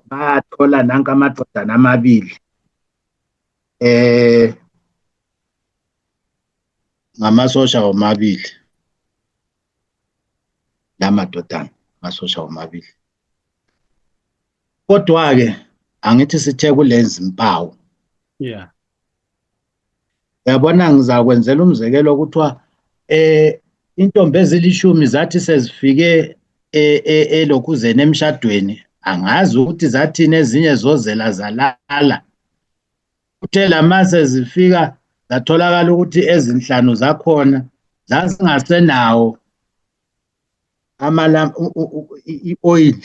bathola nanka amadodana amabili ngamasosha omabili lamadodana amasosha omabili. Kodwa ke angithi sithe kulenza impawu. Yabona ngizakwenzela umzekelo ukuthiwa intombi ezilishumi zathi sezifike elokhuzeni emshadweni angazi ukuthi zathini ezinye zozela zalala. Uthe lamase zifika zatholakala ukuthi ezinhlanu zakhona zazingasenawo i-oil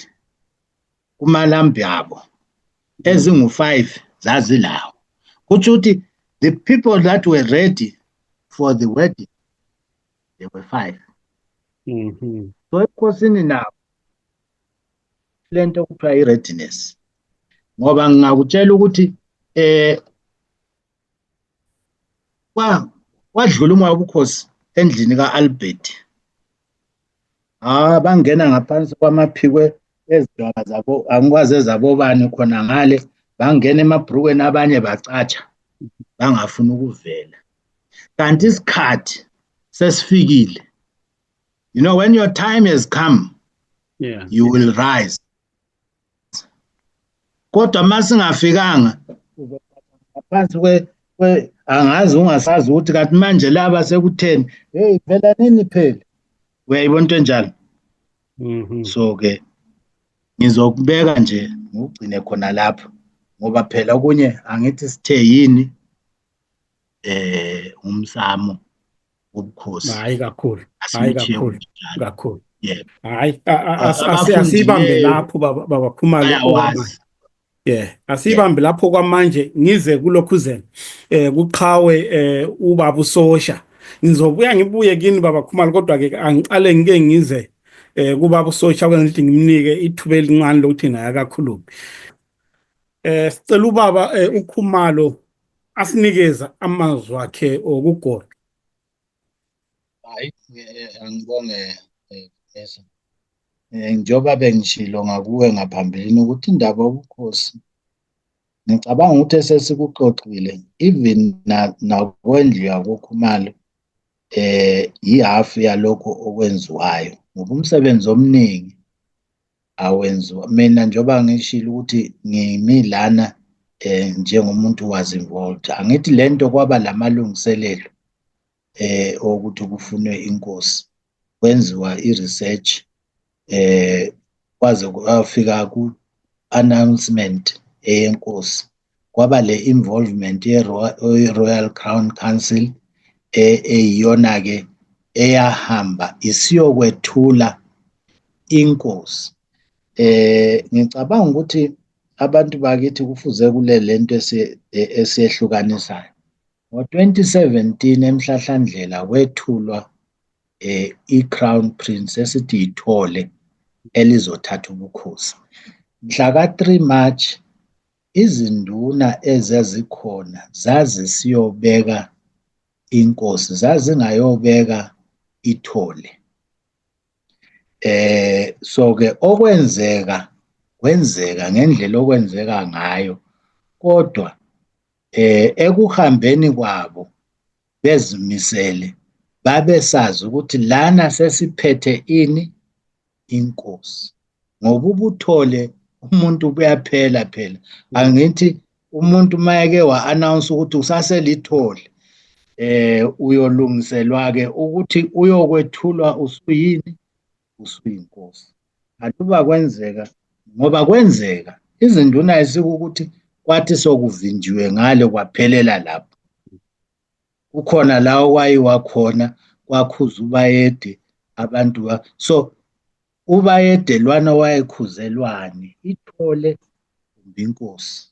kumalambi abo ezingu-5 zazilawo. Kutsho ukuthi the people that were ready for the wedding, they were 5. So ebukhosini nabo lento kuthiwa i-readiness, ngoba ngingakutshela ukuthi kwadlula umoya wobukhosi endlini ka-Albert. Bangena ngaphansi kwamaphiko ezidwaba zabo, angikwazi ezabobani khona ngale, bangena emabhrukweni abanye bacatsha bangafuni ukuvela. Kanti isikhathi sesifikile. You know, when your time has come, you will rise. Kodwa masingafikanga ngaphansi angazi ungasazi ukuthi kanti manje laba sekutheni, hey phela nini phela, uyayibona into enjalo. So ke ngizokubeka nje ngugcine khona lapho, ngoba phela okunye angithi sithe yini umsamo wobukhosi. Hayi kakhulu, yebo. Hayi asibambe lapho baba Khumalo. Asibambe lapho kwamanje ngize kulokhuzela kuqhawe ubaba uSosha. Ngizobuya ngibuye kini baba Khumalo, kodwa ke angicale ngike ngize kubaba uSosha kwenza ngimnike ithuba elincane lokuthi naye akakhuluma. Sicela ubaba uKhumalo asinikeza amazwi akhe okugoqa. Hayi, angibonge Professor. Njengoba bengishilo ngakuwe ngaphambilini ukuthi indaba yobukhosi ngicabanga ukuthi esesikuxoxile, even nakwendlu yakoKhumalo ihafu yalokho okwenziwayo, ngoba umsebenzi omningi awenziwa. Mina njengoba ngishilo ukuthi ngimilana njengomuntu was involved, angithi lento kwaba lamalungiselelo ukuthi kufunwe inkosi, kwenziwa i-research kwaze kwafika ku-announcement yenkosi, kwaba le involvement ye-Royal Crown Council eyiyona-ke eyahamba isiyokwethula inkosi. Ngicabanga ukuthi abantu bakithi kufuze kule lento esiyehlukanisayo. Ngo-2017 eMhlahlandlela kwethulwa i-Crown Prince esithi ithole elizothatha ubukhosi. Mhla ka-3 March izinduna ezazikhona zazisiyobeka inkosi, zazingayobeka ithole. So-ke kwenzeka ngendlela okwenzeka ngayo, kodwa ekuhambeni kwabo bezimisele babesazi ukuthi lana sesiphethe ini, inkosi. Ngoba ubuthole umuntu buyaphela phela. Angithi umuntu mayeke wa-announce ukuthi usaselithole, uyolungiselwa-ke ukuthi uyokwethulwa usuyini, usuyinkosi. Akuba kwenzeka, ngoba kwenzeka izinduna esikuthi kwathi sokuvinjiwe ngale kwaphelela lapho. Kukhona la okwayiwa khona kwakhuza uBayede abantu so uBayede lwana wayekhuzelwane ithole inkosi.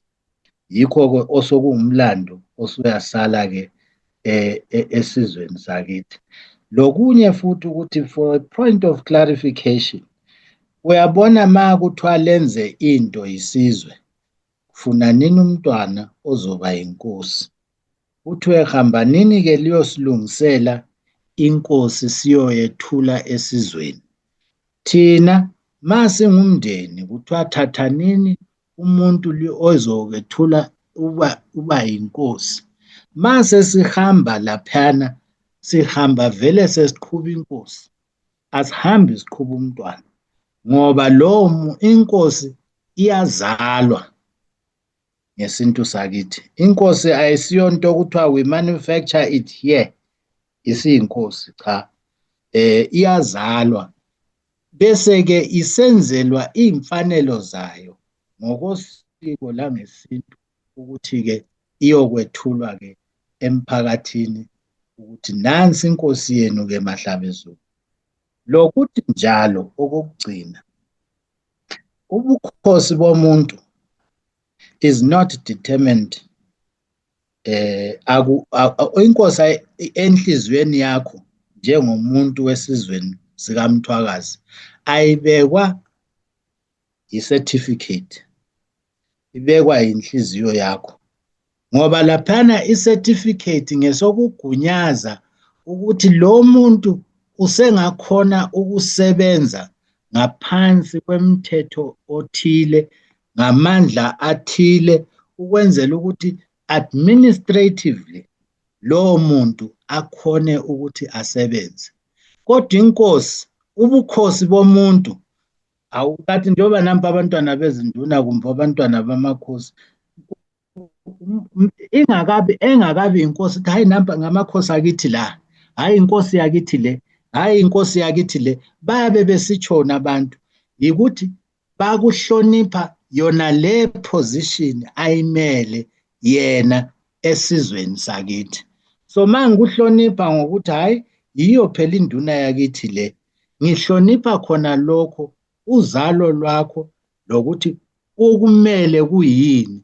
Yikho-ke osokungumlando osuyasala-ke esizweni sakithi. Lokunye futhi ukuthi for a point of clarification, uyabona ma kuthiwa lenze into isizwe, kufuna nini umntwana ozoba inkosi. Kuthiwe hamba nini-ke liyosilungisela inkosi siyoyethula esizweni. Thina ma singumndeni kuthiwa thatha nini umuntu ozokwethula uba inkosi. Ma sesihamba laphana, sihamba vele sesiqhuba inkosi, asihambi siqhuba umntwana, ngoba inkosi iyazalwa ngesintu sakithi. Inkosi ayisiyonto kuthiwa we manufacture it here isiyinkosi, cha. Iyazalwa bese-ke isenzelwa iy'mfanelo zayo ngokosiko langesintu ukuthi-ke iyokwethulwa-ke emphakathini ukuthi nansi inkosi yenu-ke Mahlabezulu. Lokuthi njalo okokugcina, ubukhosi bomuntu is not determined inkosi enhliziyweni yakho njengomuntu wesizweni sikaMthwakazi ayibekwa i-certificate, ibekwa inhliziyo yakho, ngoba laphana i-certificate ngesokugunyaza ukuthi lo muntu usengakhona ukusebenza ngaphansi kwemithetho othile, ngamandla athile, ukwenzela ukuthi administratively lowo muntu akhone ukuthi asebenze. Kodwa inkosi, ubukhosi bomuntu awukathi njengoba nampa abantwana bezinduna kumbe abantwana bamakhosi engakabi inkosi, ukuthi hayi nampa ngamakhosi akithi la, hayi inkosi yakithi le, hayi inkosi yakithi le, bayabe besitshona abantu yikuthi bakuhlonipha yona le position ayimele yena esizweni sakithi. So mangikuhlonipha ngokuthi hayi yiyo phela induna yakithi le, ngihlonipha khona lokho uzalo lwakho lokuthi okumele kuyini,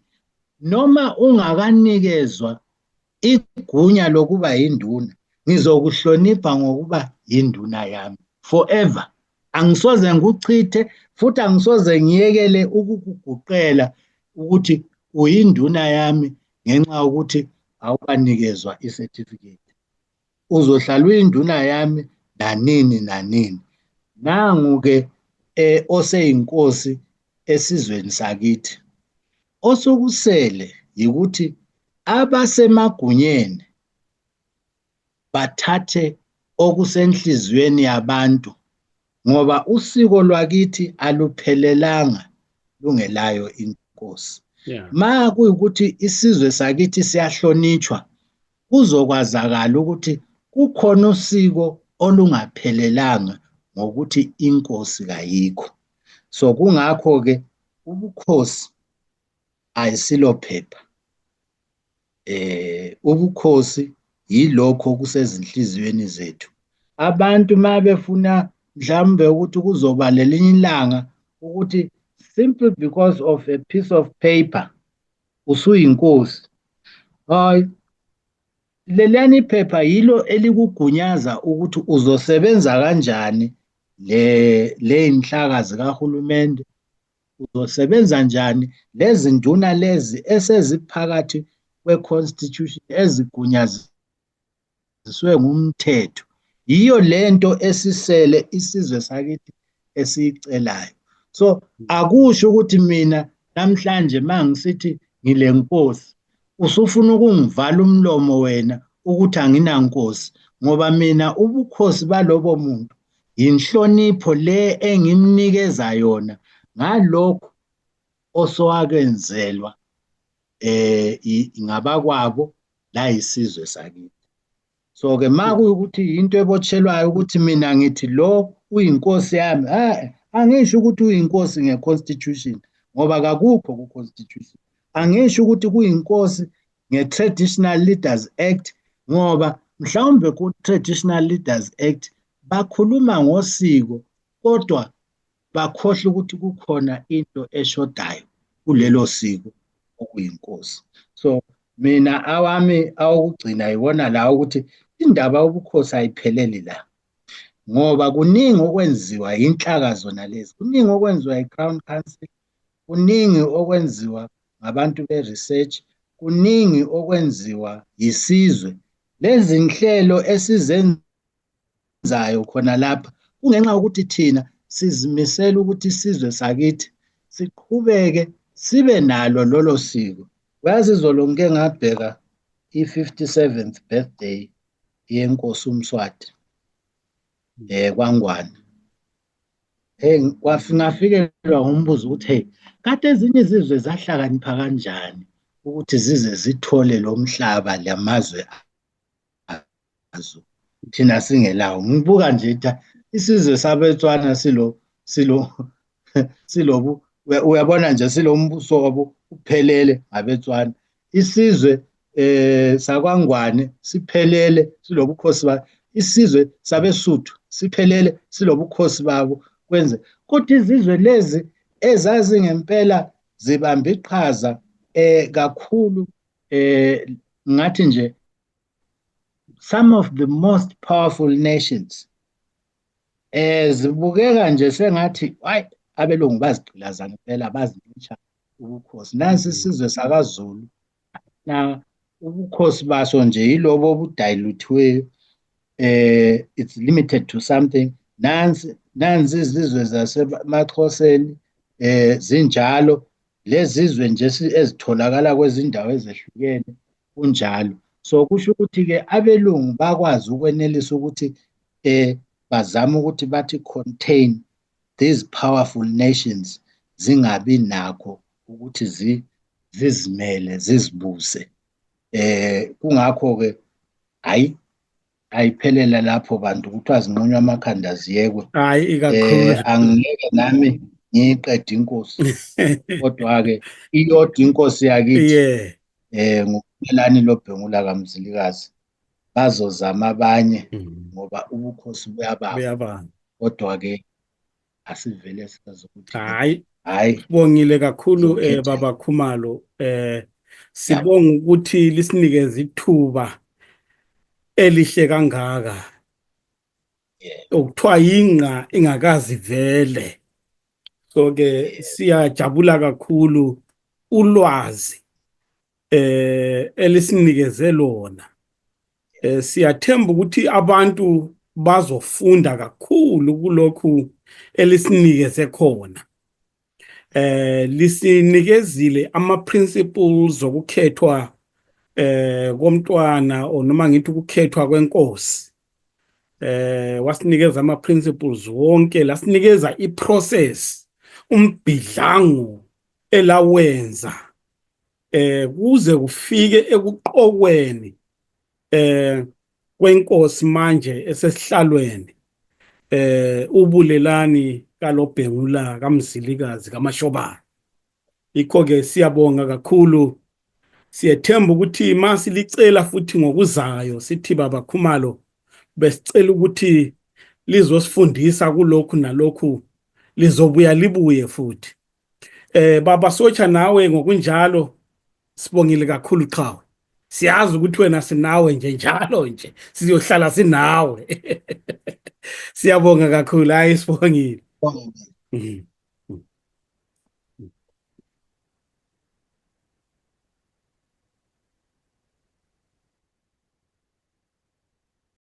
noma ungakanikezwa igunya lokuba yinduna, ngizokuhlonipha ngokuba yinduna yami forever. Angisoze ngikuchithe futhi angisoze ngiyekele ukukuguqela ukuthi uyinduna yami ngenxa yokuthi awukanikezwa i-certificate. Uzohlala uyinduna yami nanini nanini. Nangu-ke oseyinkosi esizweni sakithi. Osokusele yikuthi abasemagunyeni bathathe okusenhliziyweni yabantu, ngoba usiko lwakithi aluphelelanga lungelayo inkosi. Ma kuyikuthi isizwe sakithi siyahlonitshwa, kuzokwazakala ukuthi kukhona usiko olungaphelelanga ngokuthi inkosi kayikho. So kungakho-ke ubukhosi ayisilo phepha. Ubukhosi yilokho okusezinhliziyweni zethu. Abantu ma befuna mhlawumbe ukuthi kuzoba lelinye ilanga ukuthi simply because of a piece of paper usuyinkosi, hayi leliyana iphepha yilo elikugunyaza ukuthi uzosebenza kanjani le inhlaka zikahulumende, uzosebenza njani lezi nduna lezi eseziphakathi kwe-constitution ezigunyaziswe ngumthetho. Yiyo lento esisele isizwe sakithi esiyicelayo. So akusho ukuthi mina namhlanje mangisithi ngile nkosi usufuna ukungivala umlomo wena ukuthi anginankosi, ngoba mina ubukhosi balobo muntu inhlonipho le engimnikeza yona ngalokho osowakwenzelwa ngabakwabo la isizwe sakithi. So-ke ma kuyukuthi into ebotshelwayo ukuthi mina ngithi lo uyinkosi yami, angisho ukuthi uyinkosi nge-constitution ngoba kakukho ku-constitution. Angisho ukuthi kuyinkosi nge-Traditional Leaders Act ngoba mhlawumbe ku-Traditional Leaders Act bakhuluma ngosiko kodwa bakhohlwa ukuthi kukhona into eshodayo kulelo siko okuyinkosi. So mina awami awokugcina yibona la ukuthi indaba yobukhosi ayipheleli la, ngoba kuningi okwenziwa inhlaka zona lezi, kuningi okwenziwa i-Crown Council, kuningi okwenziwa ngabantu be-research, kuningi okwenziwa yisizwe. Lezi nhlelo esizenzayo khona lapha kungenxa yokuthi thina sizimisela ukuthi isizwe sakithi siqhubeke sibe nalo lolo siko. Uyazi izolo ngike ngabheka i-57th birthday yenkosi uMswati kwaNgwane. Ngafikelwa umbuzo ukuthi hey, kade ezinye izizwe zahlakanipha kanjani ukuthi zize zithole lo mhlaba lamazwe azo thina singelawo. Ngibuka nje isizwe sabeTswana silobu uyabona nje silombuso wabo uphelele ngabeTswana. Isizwe sakwaNgwane siphelele silobukhosi babo, isizwe sabeSuthu siphelele silobukhosi babo kwenze. Kodwa izizwe lezi ezazi ngempela zibambe iqhaza kakhulu, ngathi nje some of the most powerful nations zibukeka nje sengathi hayi abelungu bazigqilaza ngempela bazintsha ubukhosi. Nansi isizwe sakaZulu na ubukhosi baso nje yilobo obudayiluthiweyo, it's limited to something. Nansi izizwe zasemaXhoseni zinjalo, lezi zizwe nje ezitholakala kwezindawo ezehlukene kunjalo. So kusho ukuthi-ke abelungu bakwazi ukwenelisa ukuthi bazame ukuthi bathi contain these powerful nations, zingabi nakho ukuthi zizimele zizibuse. Kungakho-ke ayiphelela lapho bantu kuthiwa zinqunywa amakhanda ziyekwe. Hayi, ikakhulu Angeke nami ngiyiqede inkosi kodwa-ke iyodwa inkosi yakithi nguKhulelani Lobhengula kaMzilikazi. Bazozama abanye ngoba ubukhosi buyababa, kodwa-ke asivele sazi ukuthi hayi, sibongile kakhulu Baba Khumalo. Sibonga ukuthi lisinikeze ithuba elihle kangaka, okuthiwa yingqa ingakazi vele. So-ke siyajabula kakhulu ulwazi elisinikeze lona. Siyathemba ukuthi abantu bazofunda kakhulu kulokhu elisinikeze khona. Lisinikezile ama-principles okukhethwa komntwana, or noma ngithi ukukhethwa kwenkosi. Wasinikeza ama-principles wonke, lasinikeza i-process, umbhidlango elawenza kuze kufike ekuqokweni kwenkosi manje esesihlalweni, uBulelani kaLobhengula kaMzilikazi kaMashobane. Yikho-ke siyabonga kakhulu. Siyethemba ukuthi masilicela futhi ngokuzayo sithi Baba Khumalo besicela ukuthi lizosifundisa kulokhu nalokhu, lizobuya libuye futhi. Baba Sotsha, nawe ngokunjalo sibongile kakhulu Qhawe. Siyazi ukuthi wena sinawe nje njalo nje, sizohlala sinawe. Siyabonga kakhulu, hayi sibongile.